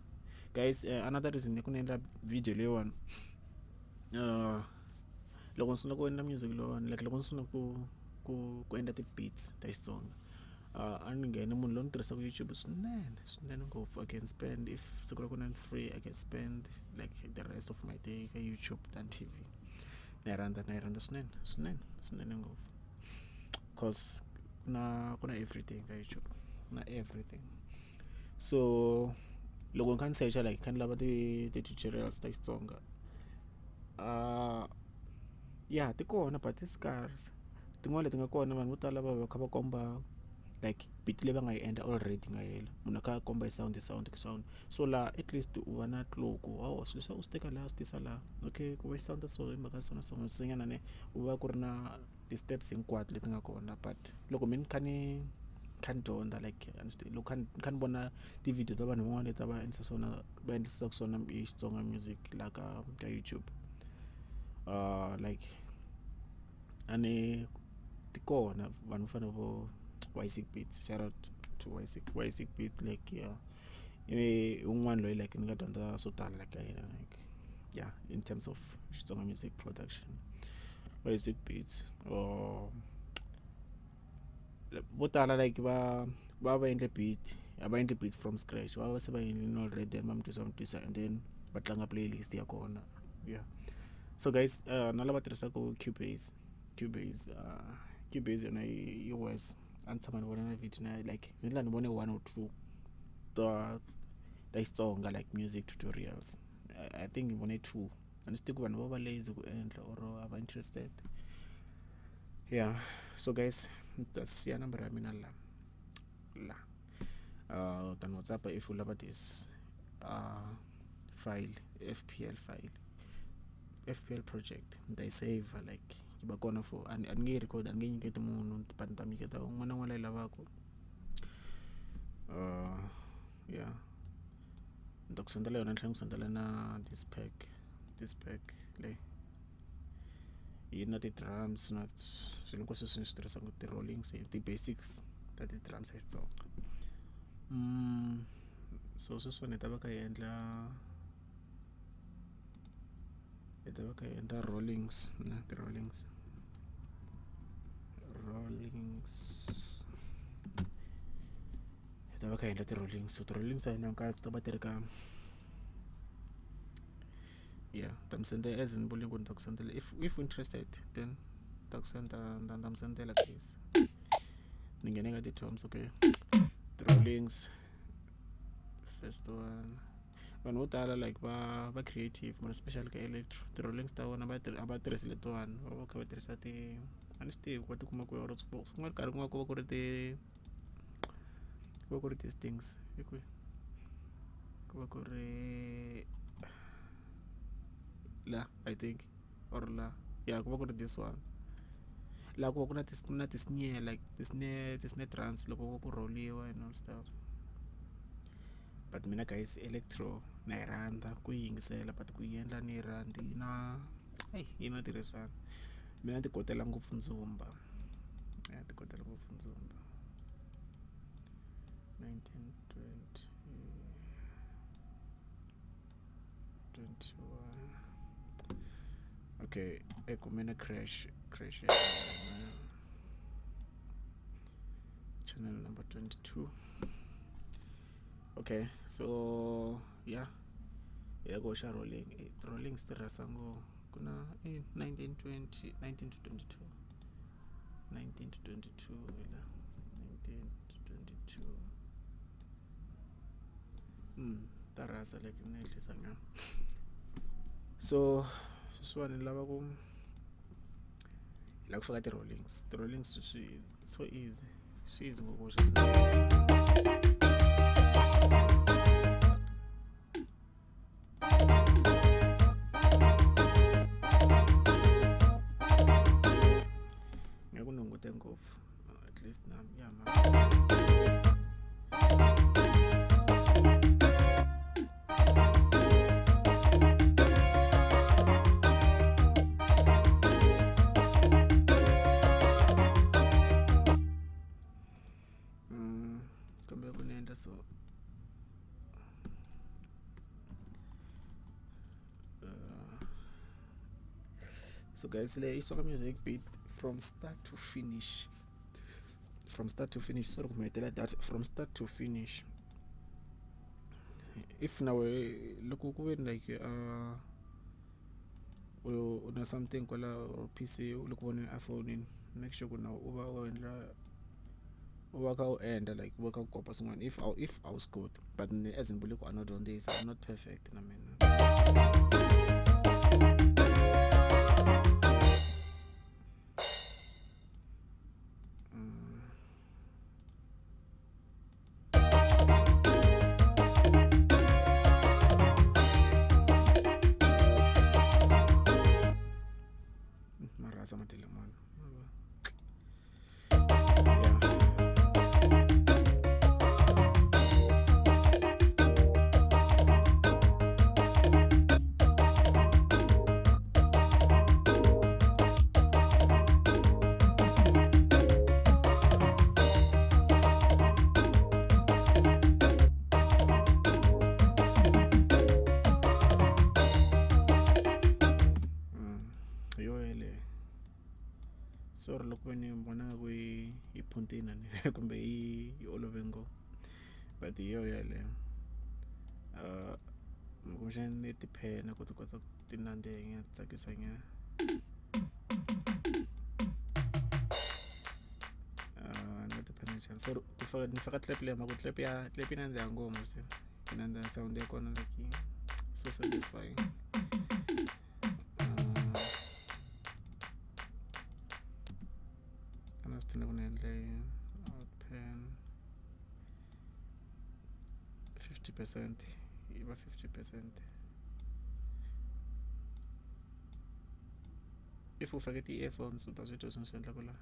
guys another reason i ku ni endla video leyiwani loko ni sungula ku endla music lowuwani like loko ni sungula ku ku ku endla ti-beats ta Xitsonga a ni nghena munhu loyi ni tirhisaka YouTube swinene swinene ngopfu I can spend if siku ra kona ni free I can spend like the rest of my day ka YouTube than TV na yi rhandza na yi rhandza swinene swinene swinene ngopfu cause ku na ku na everything ka YouTube ku na everything so loko ni kha ni search-a like kha ni lava ti ti-tutorials ta Xitsonga ya ti kona but ti scarce tin'wani leti nga kona vanhu vo tala va va kha va komba like beat leyi va nga yi endla already nga hela munhu a kha a komba hi sound hi sound hi sound so laha at least u va na clue ku oh swilo leswi u swi teka laha swi tisa laha okay ku va xi sound so hi mhaka so na so nyana ne u va ku ri na ti-steps hinkwato leti nga kona but loko mina ni kha ni kha ni dyondza like a ni swi tivi loko kha ni kha ni vona ti-video ta vanhu van'wana leti a va endlisa swona va endlisaka swona hi Xitsonga music laha ka ka YouTube like a ni ti kona vanhu vo fana vo Ysick Beats, shout out to Ysick Beats, like yeah, i un'wana loyi like ni nga dyondza swo tala like ka yena, like yeah, in terms of Xitsonga music production. Ysick Beats or vo tala like va va va endle beat, a va endli beat from scratch, va va se va endlile already, then va mi twisa mi twisa and then va tlanga playlist ya kona. Yeah, so guys, na lava tirhisaka Cubase, Cubase yona yi worse. A ni tshama ni vona na video na like ni la ni vone 1 or 2 ta Xitsonga like music tutorials. I think ni vone 2, a ni swi tivi ku vanhu vo va lazy ku endla or a va interested. Yeah, so guys, ni ta siya nambara ya mina la la, tani WhatsApp if u lava this file, FPL file, FPL project, ni ta yi save like yi va kona for a ni nge record, a ni nge nyiketi munhu, but ni ta nyiketa un'wana na un'wana la yi lavaka. Yeah, ni ta ku sendela yona, ni tlhela ni ku sendela na this pack, this pack leyi yi na ti-drums na swilo hinkwaswo leswi ni swi tirhisaka, ti-rollings, ti-basics ta ti-drums ya Xitsonga. So sweswiwani hi ta va kha hi endla, hi ta va kha hi endla rollings na ti-rollings, rollings, hi ta va kha hi endla ti-rollings. So ti-rollings ta hina ka ta va ti ri ka, yeah, ta mi sendela as ni vule ku ni ta ku sendela if interested, then ta ku senda, ta mi sendela guys. Ni nghene ka ti-drums, okay, ti-rollings first one. Vanhu vo tala like va va creative, more especially ka electro, ti-rollings ta vona va a va tirhisi letiwani, va va kha va tirhisa ti, a ni swi tivi ku va ti kuma kwihi, or swin'wana nkarhi kun'wana ku va ku ri ti, ku va ku ri these things hi kwihi, ku va ku ri la, I think, or la, yeah, ku va ku ri this one la, ku va ku na ti, na ti-snare, like ti-snare, ti-snare drums loko ku rholiwa and all stuff. But mina guys, electro na yi rhandza ku yi yingisela, but ku yi endla ni yi rhandzi, yi na yi na tirhisana. Mina ti kotela ngopfu ndzumba, ya ti kotela ngopfu ndzumba. 19 20 21, okay, e kume na crash, crash channel number 22. Okay, so yeah, hi ku xa rolling, rollings tirhisa ngo ku na 19 20, 19 to 22, 19 to 22, la 19 to 22. Ta rhasa like ni ehlisa nyana. So sweswiwani ni lava ku, hi lava ku faka ti-rollings, ti-rollings swi so easy, swi easy ngopfu ku nga ku ni hungute ngopfu, at least na ya ma. Kambe ku ni endla so, so guys, leyi i Xitsonga music beat from start to finish, from start to finish. Sorry ku mi hetela data, from start to finish. If na we loko ku ve ni like u na something kwala or PC, u le ku voneni iPhone, make sure ku na u va u endla, u va kha u endla like u va kha u kopa swin'wana if if a wu swi koti. But ni as ni vule ku a no dyondzisa, I'm not perfect na mina. Marasa matilemana. Yeah. Sorry loko ve ni vona nga ku yi phuntile ni kumbe yi olove ngopfu, but hi yo yeleyo. Kumbexana ni tiphena ku ti kota ku ti nandziha nyana ti tsakisa nyana. Ni nga tiphena njhani? Sorry ku faka ni faka clap leyi hi mhaka ku clap ya clap yi nandziha ngopfu ma swi tiva yi nandziha sound ya kona like yi so satisfying. A na swi tiva ku ni endle yini pen 50% yi va 50%. If u fake ti-earphones u ta swi twa leswi ni swi endlaku la.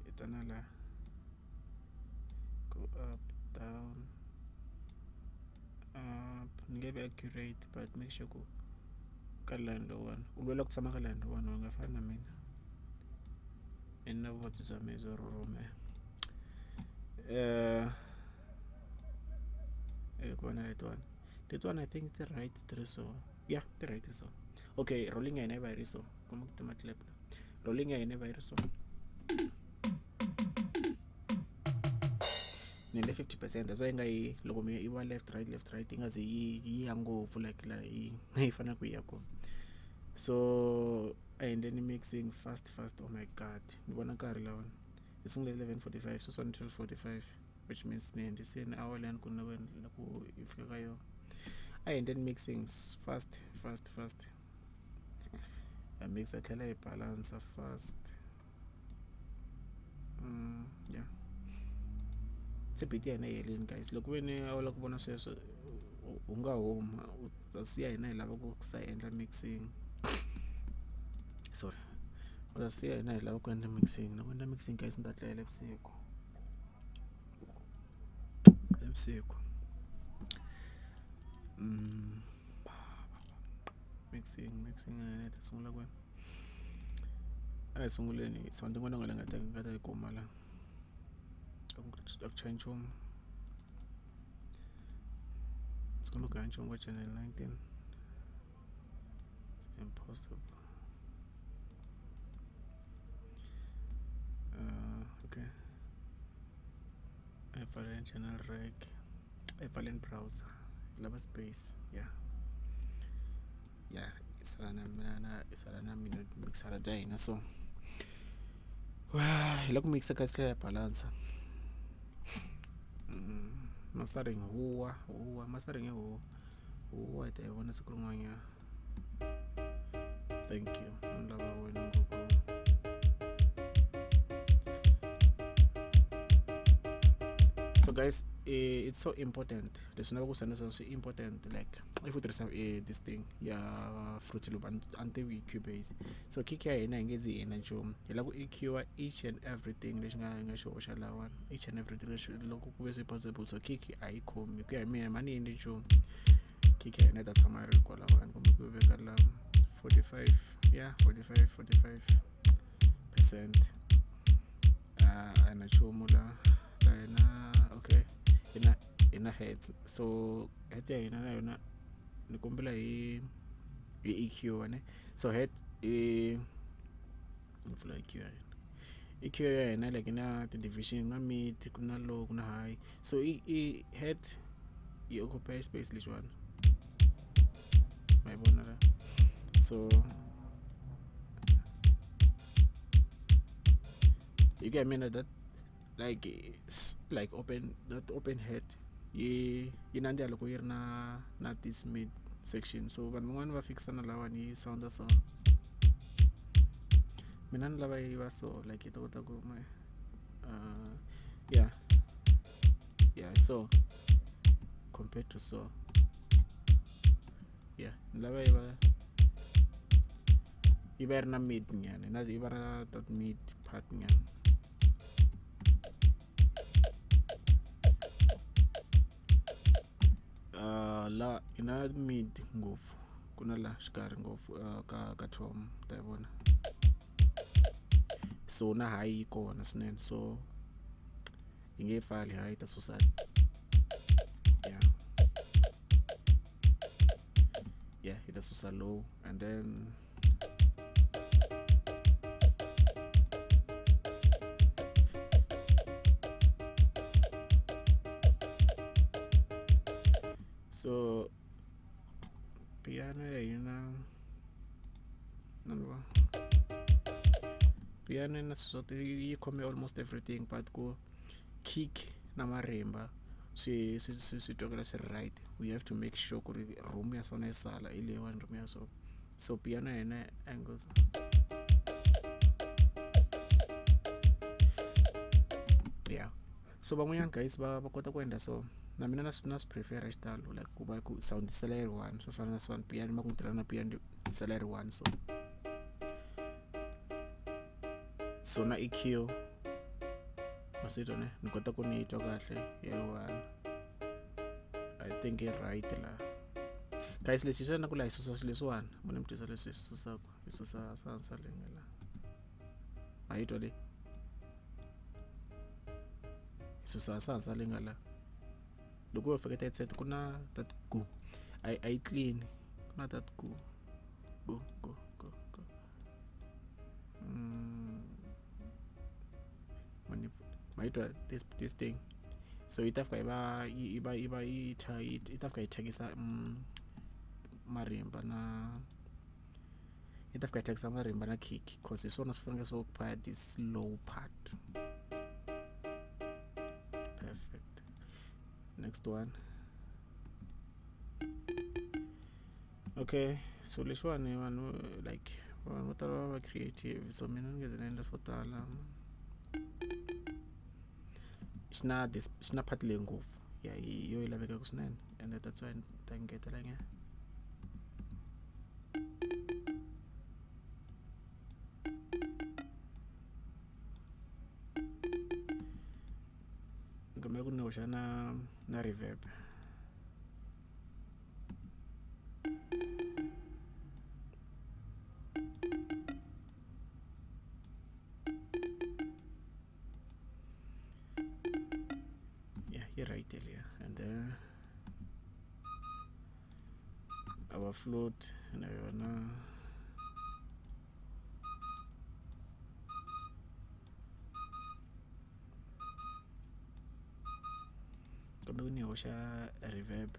Hi ta na la go up down up, ni nge vi accurate but make sure ku ka line lowuwani u lwela ku tshama ka line lowuwani u nga fani na mina i na vuvabyi bya mehe byo rhurhumela. Ku va na letiwani letiwani I think ti right ti ri so, yeah ti right ti ri so. Okay, rolling ya hina yi va yi ri so, kuma ku tima clap la, rolling ya hina yi va yi ri so. Ni endle 50%, that's why yi nga yi loko mi yi va left right left right yi nga ze yi ya ngopfu like la yi fanele ku yi ya kona. So a hi endleni mixing fast fast. Oh my god, ni vona nkarhi lawani hi sungule 11:45, sweswiwani 12:45, which means ni hundzisile hour leyani ku ni ku hi fika ka yona. A hi endleni mixing fast fast fast, ha mixa tlhela hi balance fast. Yeah, se beat ya hina yi helini guys. Loko ve ni a wu lava ku vona sweswo u nga huma u ta siya hina hi lava ku sa endla mixing. Sorry, u ta siya hina hi lava ku endla mixing. Na ku endla mixing guys, ni ta tlela vusiku navusiku. Mixing mixing ya hina yi ta sungula kwini? A hi sunguleni sound yin'wana na yin'wana leyi nga ta yi kuma la a ku chayi nchumu. It's gonna go nchumu ka channel 19, it's impossible. Okay, a hi pfaleni channel rack, a hi pfaleni browser, hi lava space. Yeah yeah, i sala na mina i sala na mina mixara ta hina. So hi lava ku mixa guys, tlhela hi balance. Mastering huwa huwa, mastering i huwa huwa, hi ta yi vona siku rin'wanyana. Thank you, ni lava wena ngopfu. So guys, it's so important leswi na ku swi endla swi important, like if u tirhisa this thing ya Fruity Loop, a ni tivi Cubase. So kick ya hina hi nge zi hi endla nchumu, hi lava ku EQ each and everything lexi nga xi hoxa lawani, each and everything lexi loko ku ve swi possible. So kick a yi khomi ku ya hi mina, mani yi endli nchumu. Kick ya hina yi ta tshama yi ri kwalawani, kumbe ku veka la 45, yeah, 45 45%. A na nchumu la la hina. Okay, hina heads, so head ya hina na yona ni kombela hi EQ ne. So head i ni pfula EQ ya hina, EQ ya hina like na ti-division, na mid, ku na low, ku na high. So i head yi occupy space lexiwani ma yi vona la. So hi ku ya mina that like like open that open head yi nandziha loko yi ri na this mid section. So vanhu van'wani va fikisa na lawani yi sound so, mina ni lava yi va so like yi ta kota ku ma yeah yeah, so compared to so, yeah, ni lava yi va yi ri na mid nyana, na yi va na that mid part nyana. La i na mid ngopfu ku na la xikarhi ngopfu ka tom ta yi vona. So na high yi kona swinene, so yi nge pfali high ta susa. Yeah, ta susa low and then so piano ya hina number piano yi na swilo yi khome almost everything but ku kick na marimba swi swi swi swi twakala swi ri right. We have to make sure ku ri room ya swona yi sala i leyiwani room ya so so piano ya hina angles. Yeah, so van'wanyana guys va va kota ku endla so na mina na swi na swi prefer xitalo like ku va ku sound sala yi ri one swo fana na swona piano ma ku tirha na piano sala yi ri one. So so na EQ ma swi twa ne ni kota ku ni twa kahle yi ri one. I think i right la guys. Leswi hi swona ku la hi susa swilo leswiwani mo ni mi twisa leswi hi swi susaka hi susa sansa leyi nga la ma yi twa leyi hi susa sansa leyi nga la loko wo feketa headset ku na that go a a yi clean ku na that go go go go go. Ma yi twa this this thing. So yi ta fika yi va yi va yi va yi tha yi ta fika yi thyakisa marimba na yi ta fika yi thyakisa marimba na kick cause hi swona swi fanekele swi occupy this low part. Perfect. Next one. Okay, so lexiwani vanhu like vanhu vo tala va va creative so mina ni nge ze ni endla swo tala. Xi na this xi na part leyi ngopfu ya hi yo yi lavekaka swinene and that's why ni ta ngetela nyana. Ni kombela ku ni hoxa na na reverb. Yeah, yi right leya. And then our float na yona kambe ku ni hoxa reverb.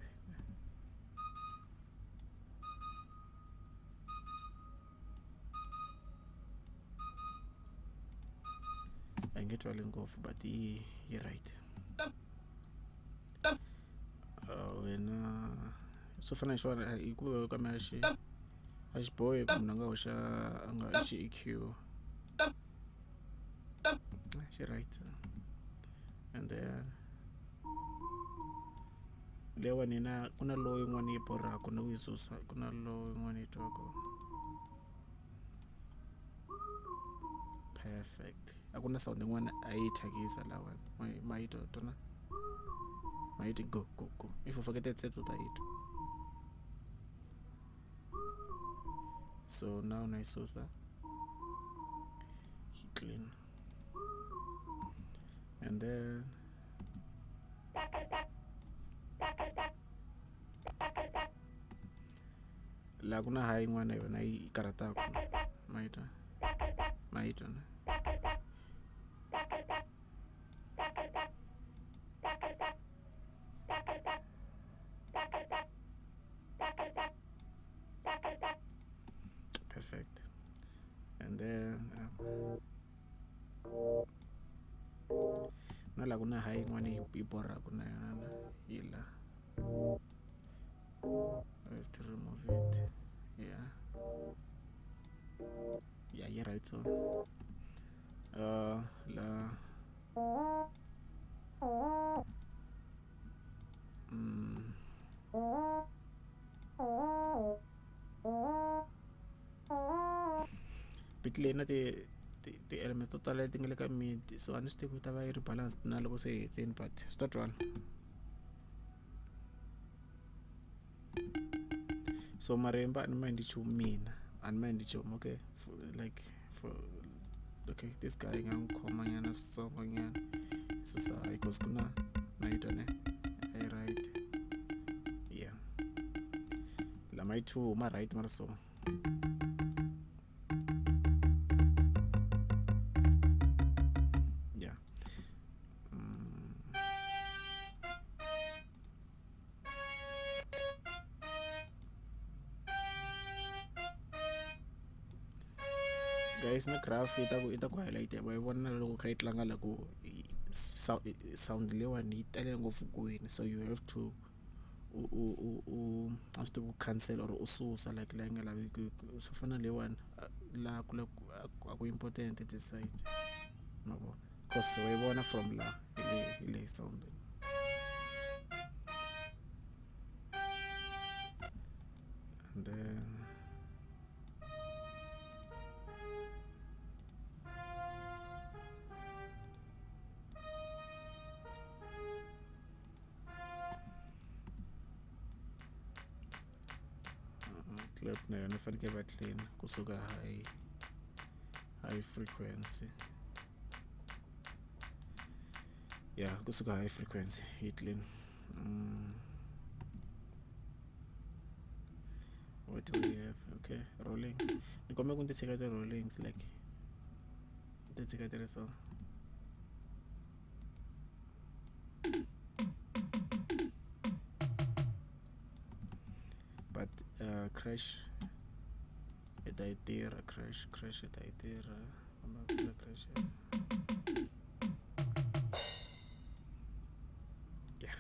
A yi nge twali ngopfu but yi yi right. Wena swo fana na xona hikuva ka mina xi a xi bohi ku munhu a nga hoxa a nga xi EQ xi right. And then leyiwani na ku na lowu yin'wana yi borhaka na ku yi susa ku na lowu yin'wana yi twaka perfect. A ku na sound yin'wana a yi thyakisa lawani ma yi twa tona ma yi twi go go go. If u fake headset u ta yi twa. So now na yi susa yi clean and then laha ku na high yin'wana yona yi karhataka ma yi twa ma yi twa na. Perfect. And then na laha ku na high yin'wana yi borhaka na yona yi la I have to remove it. Yeah, yeah, yi right. So la beat leyi na ti ti ti-element to tala leti nga le ka mid so a ni swi tivi ku yi ta va yi ri balanced na loko se hi hetini but swi ta twala. So marimba a ni ma endli nchumu mina a ni ma endli nchumu. Okay, for, like for okay this guy nga n'wi khoma nyana switsongo nyana susa because ku na ma yi twa ne a yi right. Yeah, Lama yi 2 ma right mara so. Yeah. Guys na graph yi ta ku yi ta ku highlight va yi vona loko kha yi tlanga la ku sound leyiwani yi tele ngopfu kwini, so you have to u u u u a swi tivi ku cancel or u susa like leyi nga laveki swo fana na leyiwani laha ku a ku important this side ma vo, cause wa yi vona from la hi le hi le sound. And then clap na yona yi fanekele va clean kusuka high frequency, yeah, kusuka high frequency yi clean. What do we have? Okay, rollings. Ni kombela ku ni ti tshika ti-rollings like ti tshika ti ri so. But crash yi ta yi tirha, crash yi ta yi tirha, kombela ku crash. Yeah,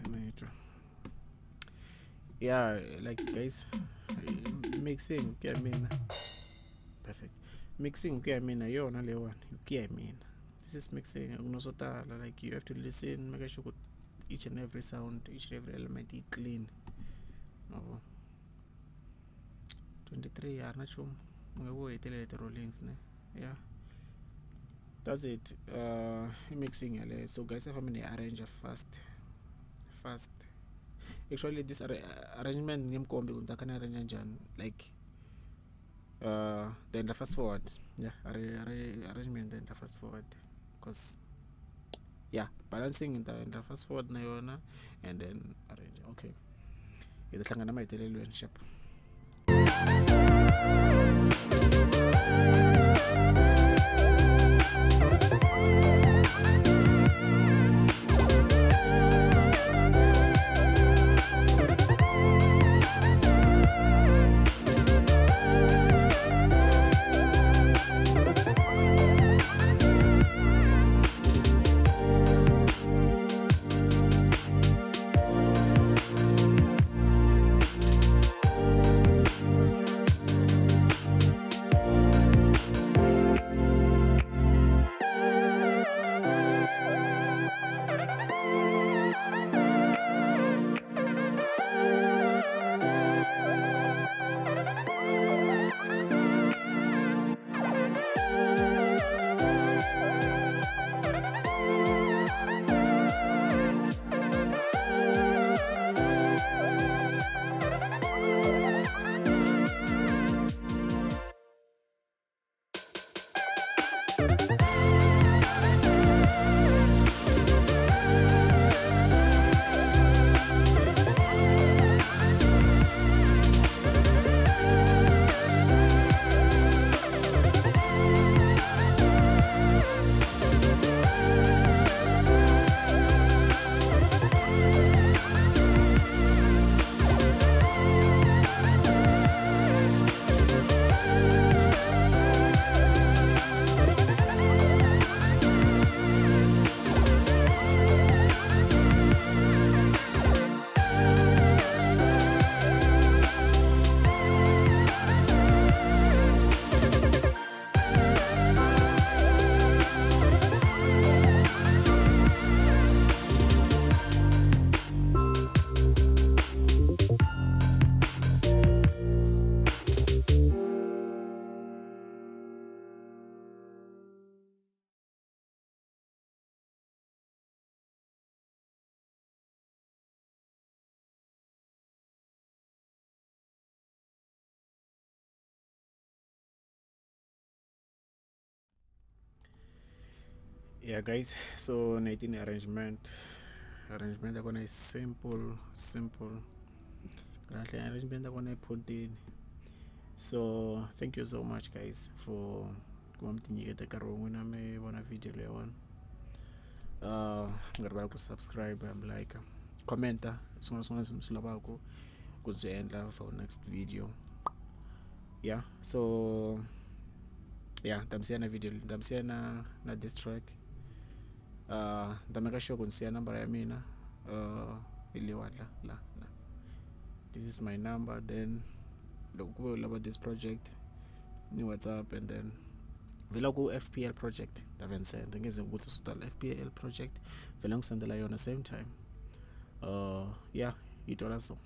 major. Yeah, like guys, mixing ku ya mina perfect. Mixing ku ya mina hi yona leyiwani ku ya hi mina. This is mixing, a ku na swo tala, like you have to listen, make sure ku each and every sound, each and every element yi clean. Ma vo 23 ya ri na nchumu u nge vo hetelele ti-rollings ne. Yeah, that's it. I mixing yaleyo. So guys, a fambe ni arrange fast. Actually this arrangement ni nge mi kombi ku ni ta kha ni arrange njhani, like then the fast forward. Yeah, arrangement then the fast forward, cause yeah, balancing ni ta endla fast forward na yona and then arrange. Okay, hi ta hlangana mahetelelweni sharp. Yeah guys, so 19 arrangement ya kona is simple. Kahle arrangement ya kona yi phuntile. So thank you so much guys for ku va mi tinyiketa nkarhi wa n'wina mi vona video leyiwani. Mi nga rivali ku subscribe, mi like, commenta swin'wana na swin'wana leswi mi swi lavaka ku byi endla for next video. Yeah, so yeah, ta mi siya na video, ta mi siya na this track. Ni ta make sure ku ni siya nambara ya mina hi leyiwani la la la. This is my number. Then loko ku ve u lava this project ni WhatsApp, and then vhela ku FPL project ta ve ni send nge ze ngivutisa swo tala. FPL project vhela ni ku sendela yona same time. Yeah, yi twala so.